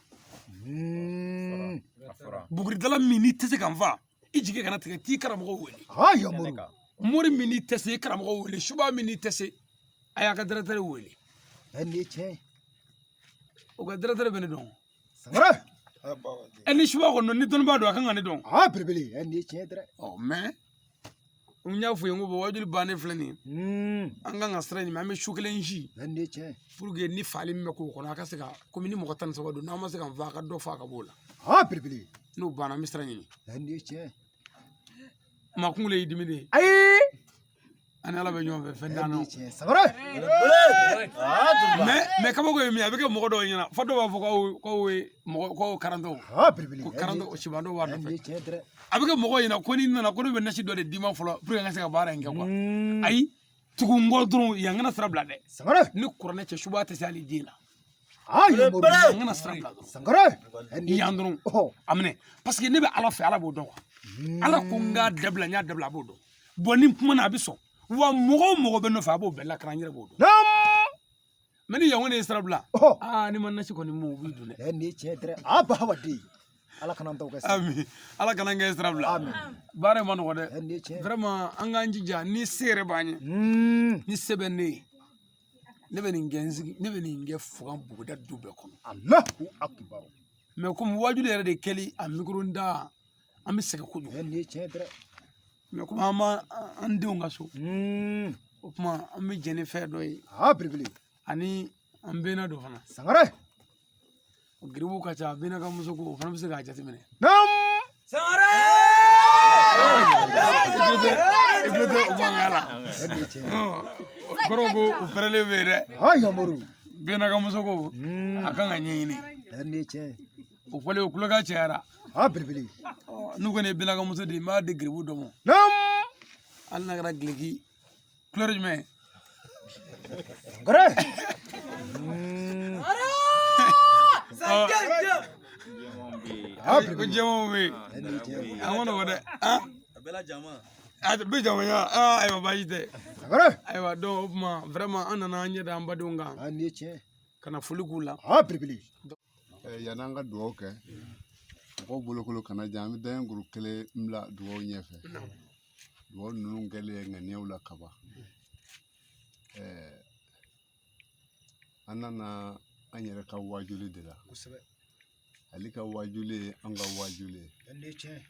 Buguridala min n'i tɛ se ka n fa, i jigi kana tigɛ, t'i karamɔgɔ wele. Aa Yamaru. Mori min n'i tɛ se, i karamɔgɔ wele. Suba min n'i tɛ se, a y'a ka directeur wele. Nin ye tiɲɛ. O ka directeur bɛ ne dɔn. Sangare. Ni suba kɔni ni dɔnnibaa don, a kan ka ne dɔn. Aa belebele, nin ye tiɲɛ dɛ. Ɔ mais N y'a f'u ye n ko wajuli bannen filɛ nin ye, an kan ka sira ɲini, an bɛ su kelen si pour que ni fali min bɛ k'o kɔnɔ, a ka se ka komi ni mɔgɔ 13 don, n'aw ma se ka n fa, a ka dɔ fa ka b'o la. Belebele. N'o banna, an bɛ sira ɲini. Nin ye tiɲɛ. Maa kunkolo y'i dimi de ye. Ayi. An ni Ala bɛ ɲɔgɔn fɛ, fɛn t'an na. Tiɲɛ, Sangare. Mais kabako ye min ye, a bɛ kɛ mɔgɔ dɔw ɲɛna fo dɔw b'a fɔ k'aw ye mɔgɔ k'aw karantɔw. Belebele. Ko karantɔ sibandɔw b'a Nin nɔfɛ. ye tiɲɛ dɛ. A bɛ kɛ mɔgɔw ɲɛna ko n'i nana ko ne bɛ nasi dɔ de d'i ma fɔlɔ pour que n ka se ka baara in kɛ quoi. Ayi, tugu n kɔ dɔrɔn, yan kana sira bila dɛ. Sangare. Ni kuranɛ cɛ, suba tɛ se hali den la. Yamuru. Yan kana sira bila dɔrɔn. Sangare. Yan dɔrɔn. A minɛ parce que ne bɛ Ala fɛ, Ala b'o dɔn quoi. Ala ko n k'a dabila, n y'a dabila, a b'o dɔn. Bon, ni n kumana a bɛ sɔn. Wa mɔgɔ o mɔgɔ bɛ nɔfɛ, a b'o bɛɛ lakana, n yɛrɛ b'o dɔn. Mais ni yan kɔni ye sira bila, aa, ni ma nasi kɔni mun, o b'i dun dɛ. Nin ye tiɲɛ dɛ. Ba hawa den. Ala kana n taw kɛ sa. Ami, Ala kana n kɛ sira bila. Amin. Baara in ma nɔgɔ dɛ. Nin ye tiɲɛ. Vraiment, an k'an jija ni se yɛrɛ b'an ye. Ni se bɛ ne ye, ne bɛ nin kɛ n sigi, ne bɛ nin kɛ fugan buguda du bɛɛ kɔnɔ. Allahu akbar. Mais komi wajuli yɛrɛ de kɛli a micro da, an bɛ sɛgɛn kojugu. Nin ye tiɲɛ dɛ. Mais komi an ma an denw ka so, o tuma an bɛ jɛn ni fɛn dɔ ye. Belebele. Ani an bɛnna dɔ fana. Sangare. O giribuw ka ca, bɛnna ka muso ko o fana bɛ se k'a jateminɛ. Naam. Sangare. I tulo tɛ o mankan la. Nin ye tiɲɛ. O kɔrɔ ko o fɛrɛlen bɛ yen dɛ. Yamuru. Bɛnna ka muso ko a kan ka ɲɛɲini. Nin ye tiɲɛ. O fɔlen, o kulokan cayara. Belebele. N'u kɔni ye bɛnna ka muso di, n b'a di giribu dɔ ma. Naam. Hali n'a kɛra gileki couleur jumɛn ye. Sangare. Ko jɛmanw bɛ yen. Nin ye tiɲɛ. A ma nɔgɔn dɛ. A bɛɛ la jama. A bɛ jamaya, aa, ayiwa, baasi tɛ. Sangare. Ayiwa, donc o tuma vraiment an nana an ɲɛ da an badenw kan. Nin ye tiɲɛ. Ka na foli k'u la. Belebele. Yan'an ka dugawu kɛ, mɔgɔw bolokolo kana jan, an bɛ daɲɛkuru kelen bila dugawu ɲɛfɛ. Dugawu ninnu kɛlen ŋaniyaw la kaban, an nana an yɛrɛ ka wajuli de la. Kosɛbɛ. Ale ka wajuli ye an ka wajuli ye. Nin ye tiɲɛ.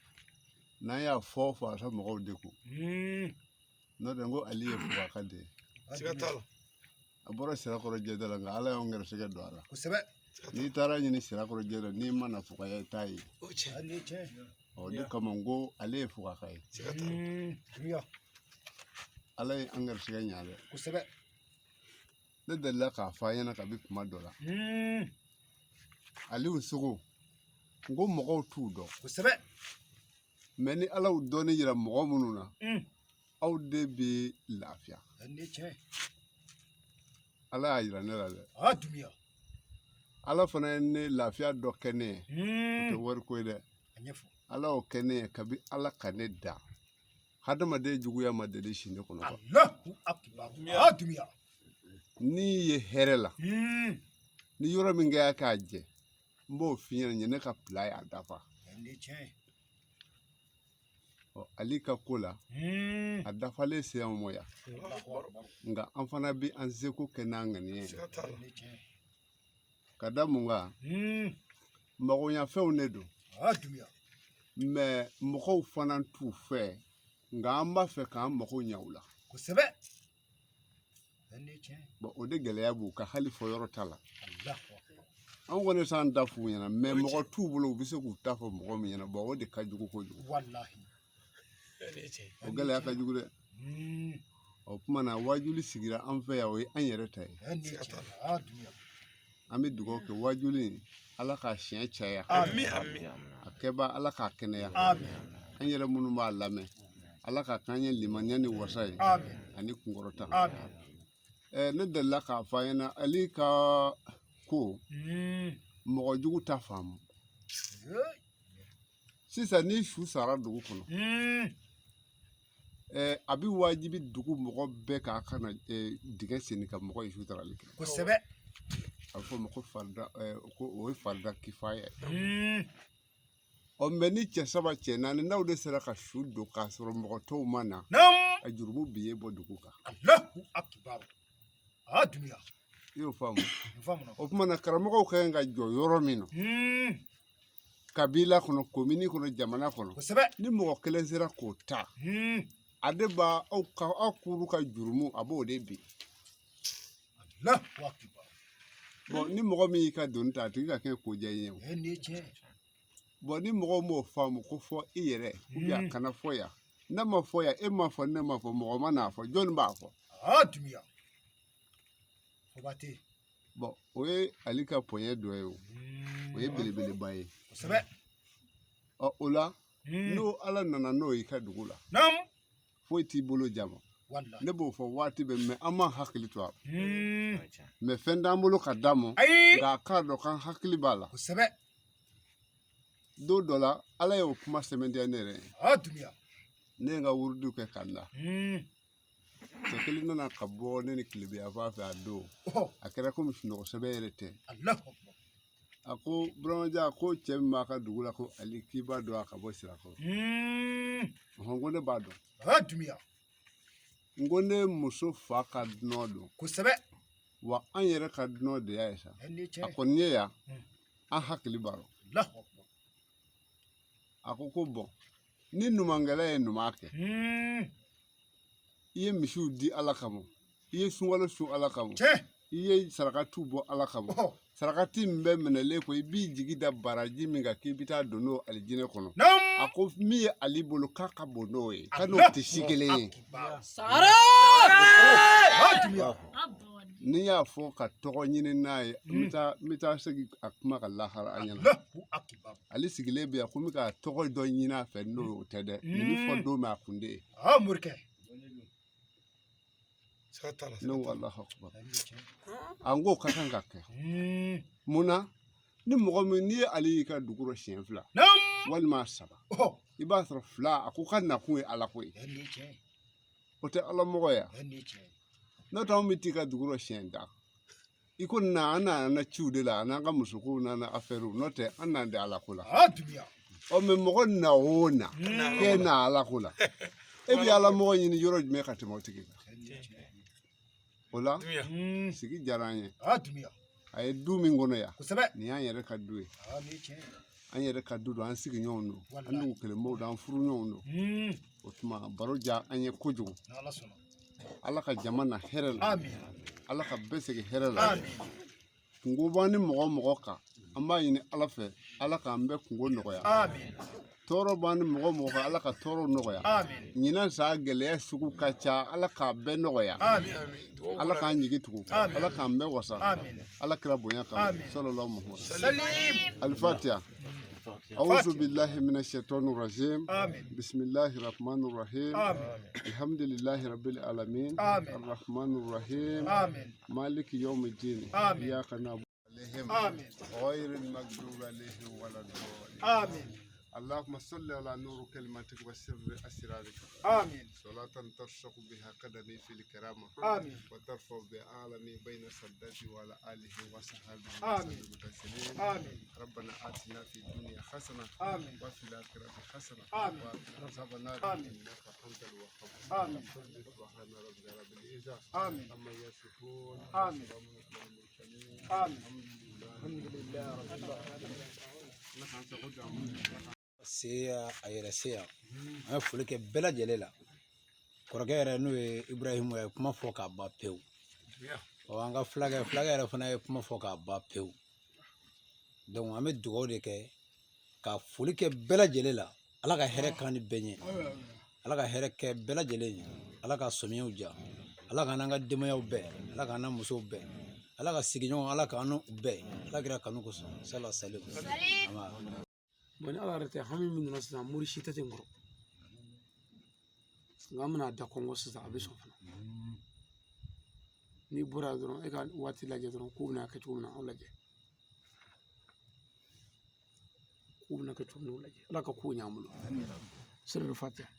N'an y'a fɔ o fɔ, a sɔrɔ mɔgɔw degun. N'o tɛ, n ko Ale ye fugaka de ye. Siga t'a la. A bɔra Sirakɔrɔ jɛda la, nka Ala y'anw gɛrɛsɛgɛ don a la. Kosɛbɛ. N'i taara ɲini Sirakɔrɔ jɛda, n'i ma na fugaya, i t'a ye. O tiɲɛ. Nin ye tiɲɛ. O de kama n ko ale ye fugaka ye. Siga t'a la. Dunuya. Ala ye an gɛrɛsɛgɛ ɲa dɛ. Kosɛbɛ. Ne delila k'a fɔ a ɲɛna kabi kuma dɔ la. Aliyu Sogo, n ko mɔgɔw t'u dɔn. Kosɛbɛ. Mais ni Ala y'u dɔnni yira mɔgɔ minnu na, aw de bɛ lafiya. Nin ye tiɲɛ. Ala y'a yira ne la dɛ. Dunuya. Ala fana ye ne lafiya dɔ kɛ ne ye. O tɛ wariko ye dɛ. A ɲɛfɔ. Ala y'o kɛ ne ye kabi Ala ka ne da. Hadamaden juguya ma deli si ne kɔnɔ. Allahu akbar. Dunuya. N'i ye hɛrɛ la, ni yɔrɔ min kɛra k'a jɛ, n b'o f'i ɲɛna, ɲɛ ne ka bila y'a dafa. Nin ye tiɲɛ. Ɔ, Ali ka ko la, a dafalen se an mɔ yan. Nka an fana bɛ an seko kɛ n'an ŋaniya ye. Siga t'a la. Nin ye tiɲɛ. Ka da mun kan, magoɲafɛnw de don. Dunuya. Mais mɔgɔw fana t'u fɛ, nka an b'a fɛ k'an mago ɲɛ u la. Kosɛbɛ. Nin ye tiɲɛ. Bon, o de gɛlɛya b'u kan, hali fɔ yɔrɔ t'a la. Allahu akbar. An kɔni s'an da f'u ɲɛna, mais mɔgɔ t'u bolo u bɛ se k'u ta fɔ mɔgɔ min ɲɛna. Bon, o de ka jugu kojugu. Walahi. O gɛlɛya ka jugu dɛ. O tuma na wajuli sigira an fɛ yan, o ye an yɛrɛ ta ye. Nin ye tiɲɛ. Dunuya. An bɛ dugawu kɛ wajuli in, Ala k'a siɲɛ caya. Ami, ami. A kɛba, Ala k'a kɛnɛya. Amin. An yɛrɛ minnu b'a lamɛn, Ala k'a k'an ye limaniya ni wasa ye. Amin. Ani kunkɔrɔta. Amin. Ne delila k'a fɔ a ɲɛna, Ali ka ko mɔgɔ jugu ta faamu. Sisan ni su sara dugu kɔnɔ, a bɛ wajibi dugu mɔgɔ bɛɛ k'a kana dingɛ senni ka mɔgɔ ye sutarali kɛ. Kosɛbɛ. A bɛ fɔ o ma ko farida, ko o ye farida kifaya ye. Ɔ, mais ni cɛ saba, cɛ naani, n'aw de sera ka su don k'a sɔrɔ mɔgɔ tɔw ma na, Naam. a jurumu bi ye bɔ dugu kan. Allahu akbar. Dunuya. I y'o faamu? N faamuna. O tuma na karamɔgɔw ka kan ka jɔ yɔrɔ min na, kabila kɔnɔ, komini kɔnɔ, jamana kɔnɔ, Kosɛbɛ. ni mɔgɔ kelen sera k'o ta, A de b'a aw ka aw kuru ka jurumu a b'o de bin. Allahu akbar. Bon, ni mɔgɔ min y'i ka doni ta, a tigi ka kɛ ko diya i ye o. Nin ye tiɲɛ. Bon, ni mɔgɔw m'o faamu ko fɔ i yɛrɛ, ou bien a kana fɔ yan. Ne ma fɔ yan, e ma fɔ, ne ma fɔ, mɔgɔ ma n'a fɔ, jɔnni b'a fɔ? Aa Dunbiya. Fɔba tɛ yen. Bon, o ye Ale ka pɔɲɛ dɔ ye o. O ye belebeleba ye. Kosɛbɛ. Ɔ, o la, n'o Ala nana n'o y'i ka dugu la. Naamu. Foyi t'i bolo jama. Walahi. Ne b'o fɔ waati bɛɛ, mais an m'an hakili to a la. Mais fɛn t'an bolo ka d'a ma. Ayi. Nka a k'a dɔn k'an hakili b'a la. Kosɛbɛ. Don dɔ la, Ala y'o kuma sɛmɛntiya ne yɛrɛ ye. Aa Dunbiya. Ne ye n ka wurudiw kɛ ka n da. Cɛ kelen nana ka bɔ ne ni tilebiya fan fɛ a don. A kɛra komi sunɔgɔ sɛbɛ yɛrɛ tɛ. Allahu akbar. A ko Buramaja, ko cɛ min b'a ka dugu la ko Ali, k'i b'a dɔn a ka bɔ Sirakɔrɔ. Ɔhɔn, ko ne b'a dɔn. Aa Dunbiya. N ko ne muso fa ka dunan don. Kosɛbɛ. Wa an yɛrɛ ka dunan de y'a ye sa. Nin ye tiɲɛ. A kɔni ye yan, an hakili b'a rɔ. Allahu akbar. A ko ko bɔn, ni ɲumankɛla ye ɲuman kɛ, i ye misiw di Ala kama, i ye sunkalo sun Ala kama, Tiɲɛ. i ye sarakatiw bɔ Ala kama, sarakati min bɛ minɛlen kɔ, i b'i jigi da baraji min kan k'i bɛ taa don n'o alijinɛ kɔnɔ. Naamu. A ko min ye Ali bolo k'a ka bon n'o ye, k'a n'o tɛ si kelen ye. Sangare. Aa Dunbiya. N'i y'a fɔ ka tɔgɔ ɲini n'a ye, n bɛ taa segin a kuma ka lahara an ɲɛna. Allahu akbar. Ale sigilen bɛ yan ko n bɛ ka tɔgɔ dɔ ɲini a fɛ, n'o tɛ dɛ. Nin bɛ fɔ don min a kun de ye. Aa morikɛ. Ne ko Alahu akbar. A n k'o ka kan ka kɛ. Mun na? Ni mɔgɔ min n'i ye Ale y'i ka dugu rɔ siɲɛ 2. Naamu. Walima 3. I b'a sɔrɔ 2 a ko ka nakun ye Ala ko ye. Nin ye tiɲɛ. O tɛ Ala mɔgɔ ye wa? Nin ye tiɲɛ. N'o tɛ anw bɛ t'i ka dugu rɔ siɲɛ 10. I ko na an nana ciw de la, an n'an ka musokow n'an ka affaires, n'o tɛ an n'an tɛ Ala ko la. Aa Dunbiya. Ɔ mais mɔgɔ na o na, k'e na Ala ko la. E bɛ Ala mɔgɔ ɲini yɔrɔ jumɛn ka tɛmɛ o tigi kan? O la, sigi diyara an ye. Aa Dunbiya. A ye du min kɔnɔ yan. Kosɛbɛ. Nin y'an yɛrɛ ka du ye. Aa nin ye tiɲɛ. An yɛrɛ ka du don, an sigiɲɔgɔnw don, an dugu kelenmɔgɔw don, an furuɲɔgɔnw don. O tuma baro diya an ye kojugu. N'Ala sɔnna. Ala ka jama na hɛrɛ la. Amin. Ala ka bɛɛ segin hɛrɛ la. Amin. Kungo b'an ni mɔgɔ o mɔgɔ kan, an b'a ɲini Ala fɛ, Ala k'an bɛɛ kungo nɔgɔya. Amin. Tɔɔrɔ b'an ni mɔgɔ o mɔgɔ kan, Ala ka tɔɔrɔw nɔgɔya. Amin. Ɲinan san gɛlɛya sugu ka ca, Ala k'a bɛɛ nɔgɔya. Amin. Ala k'an jigi tugu. Amin. Ala k'an bɛɛ wasa. Amin. Ala kira bonya kama. Amin. Sallallahu Muhammad. Salim. Al-Fatiha. أعوذ بالله من الشيطان الرجيم. آمين. بسم الله الرحمن الرحيم. آمين. الحمد لله رب العالمين. آمين. الرحمن الرحيم. آمين. مالك يوم الدين. آمين. إياك نعبد عليهم. آمين. غير المغضوب عليهم ولا الضالين. آمين. اللهم صل على نور كلمتك وسر أسرارك. آمين. صلاة ترشق بها قدمي في الكرامة. آمين. وترفع بعالمي بين سداتي وعلى آله وصحبه آمين. وسلم تسليما. آمين. ربنا آتنا في الدنيا حسنة. آمين. وفي الآخرة حسنة. آمين. وقنا عذاب النار. آمين. إنك أنت الوهاب. آمين. سبحان ربك رب العزة آمين. عما يصفون. آمين. وسلام على المرسلين. آمين. الحمد لله الحمد لله رب العالمين. Se a yɛrɛ se yan, an ye foli kɛ bɛɛ lajɛlen la. Kɔrɔkɛ yɛrɛ n'o ye Ibrahimu ye, a ye kuma fɔ k'a ban pewu. Ɔ an ka fulakɛ yɛrɛ fana ye kuma fɔ k'a ban pewu. Donc an bɛ dugawu de kɛ ka foli kɛ bɛɛ lajɛlen la. Ala ka hɛrɛ k'an ni bɛɛ ɲɛ. Ala ka hɛrɛ kɛ bɛɛ lajɛlen ye. Ala ka sɔmiyaw diya. Ala k'an n'an ka denbayaw bɛɛ. Ala k'an n'an musow bɛɛ. Ala ka sigiɲɔgɔn, Ala k'an n'u bɛɛ. Ala kira kanu kosɔn. Sala salim. Bon, ni Ala yɛrɛ tɛ hami min nana sisan, mori si tɛ ten kɔrɔ. Nka an bɛna da kɔngɔ sisan, a bɛ sɔn fana. N'i bɔra yan dɔrɔn, e ka waati lajɛ dɔrɔn, k'u bɛna kɛ cogo min na, aw lajɛ. K'u bɛna kɛ cogo min na, aw lajɛ. Ala ka kow ɲɛ an bolo. Sirri Fatiha.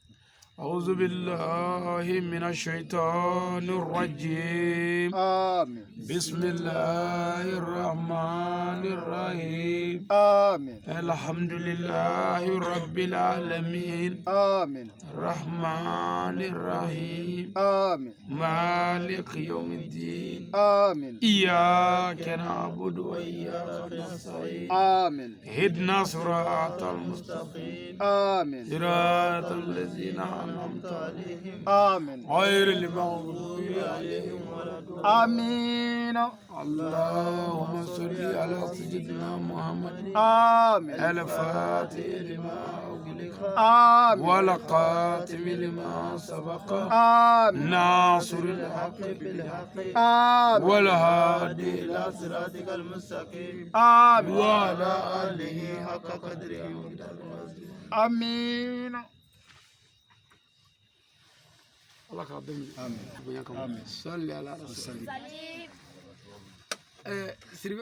أعوذ بالله من الشيطان الرجيم. آمين. بسم الله الرحمن الرحيم. آمين. الحمد لله رب العالمين. آمين. الرحمن الرحيم. آمين. مالك يوم الدين. آمين. إياك نعبد وإياك نستعين. آمين. اهدنا صراط المستقيم. آمين. صراط الذين أنعمت عليهم آمين غير المغضوب عليهم ولا الضالين. آمين اللهم صل على سيدنا محمد آمين الفاتح لما أغلق آمين والقاتم لما سبق آمين ناصر الحق بالحق آمين والهادي إلى صراطك المستقيم آمين وعلى آله حق قدره ومقداره العظيم. آمين Allah k'a bɛɛ minɛ. Amin. Bonya kama. Salli ala rasul. Siribe.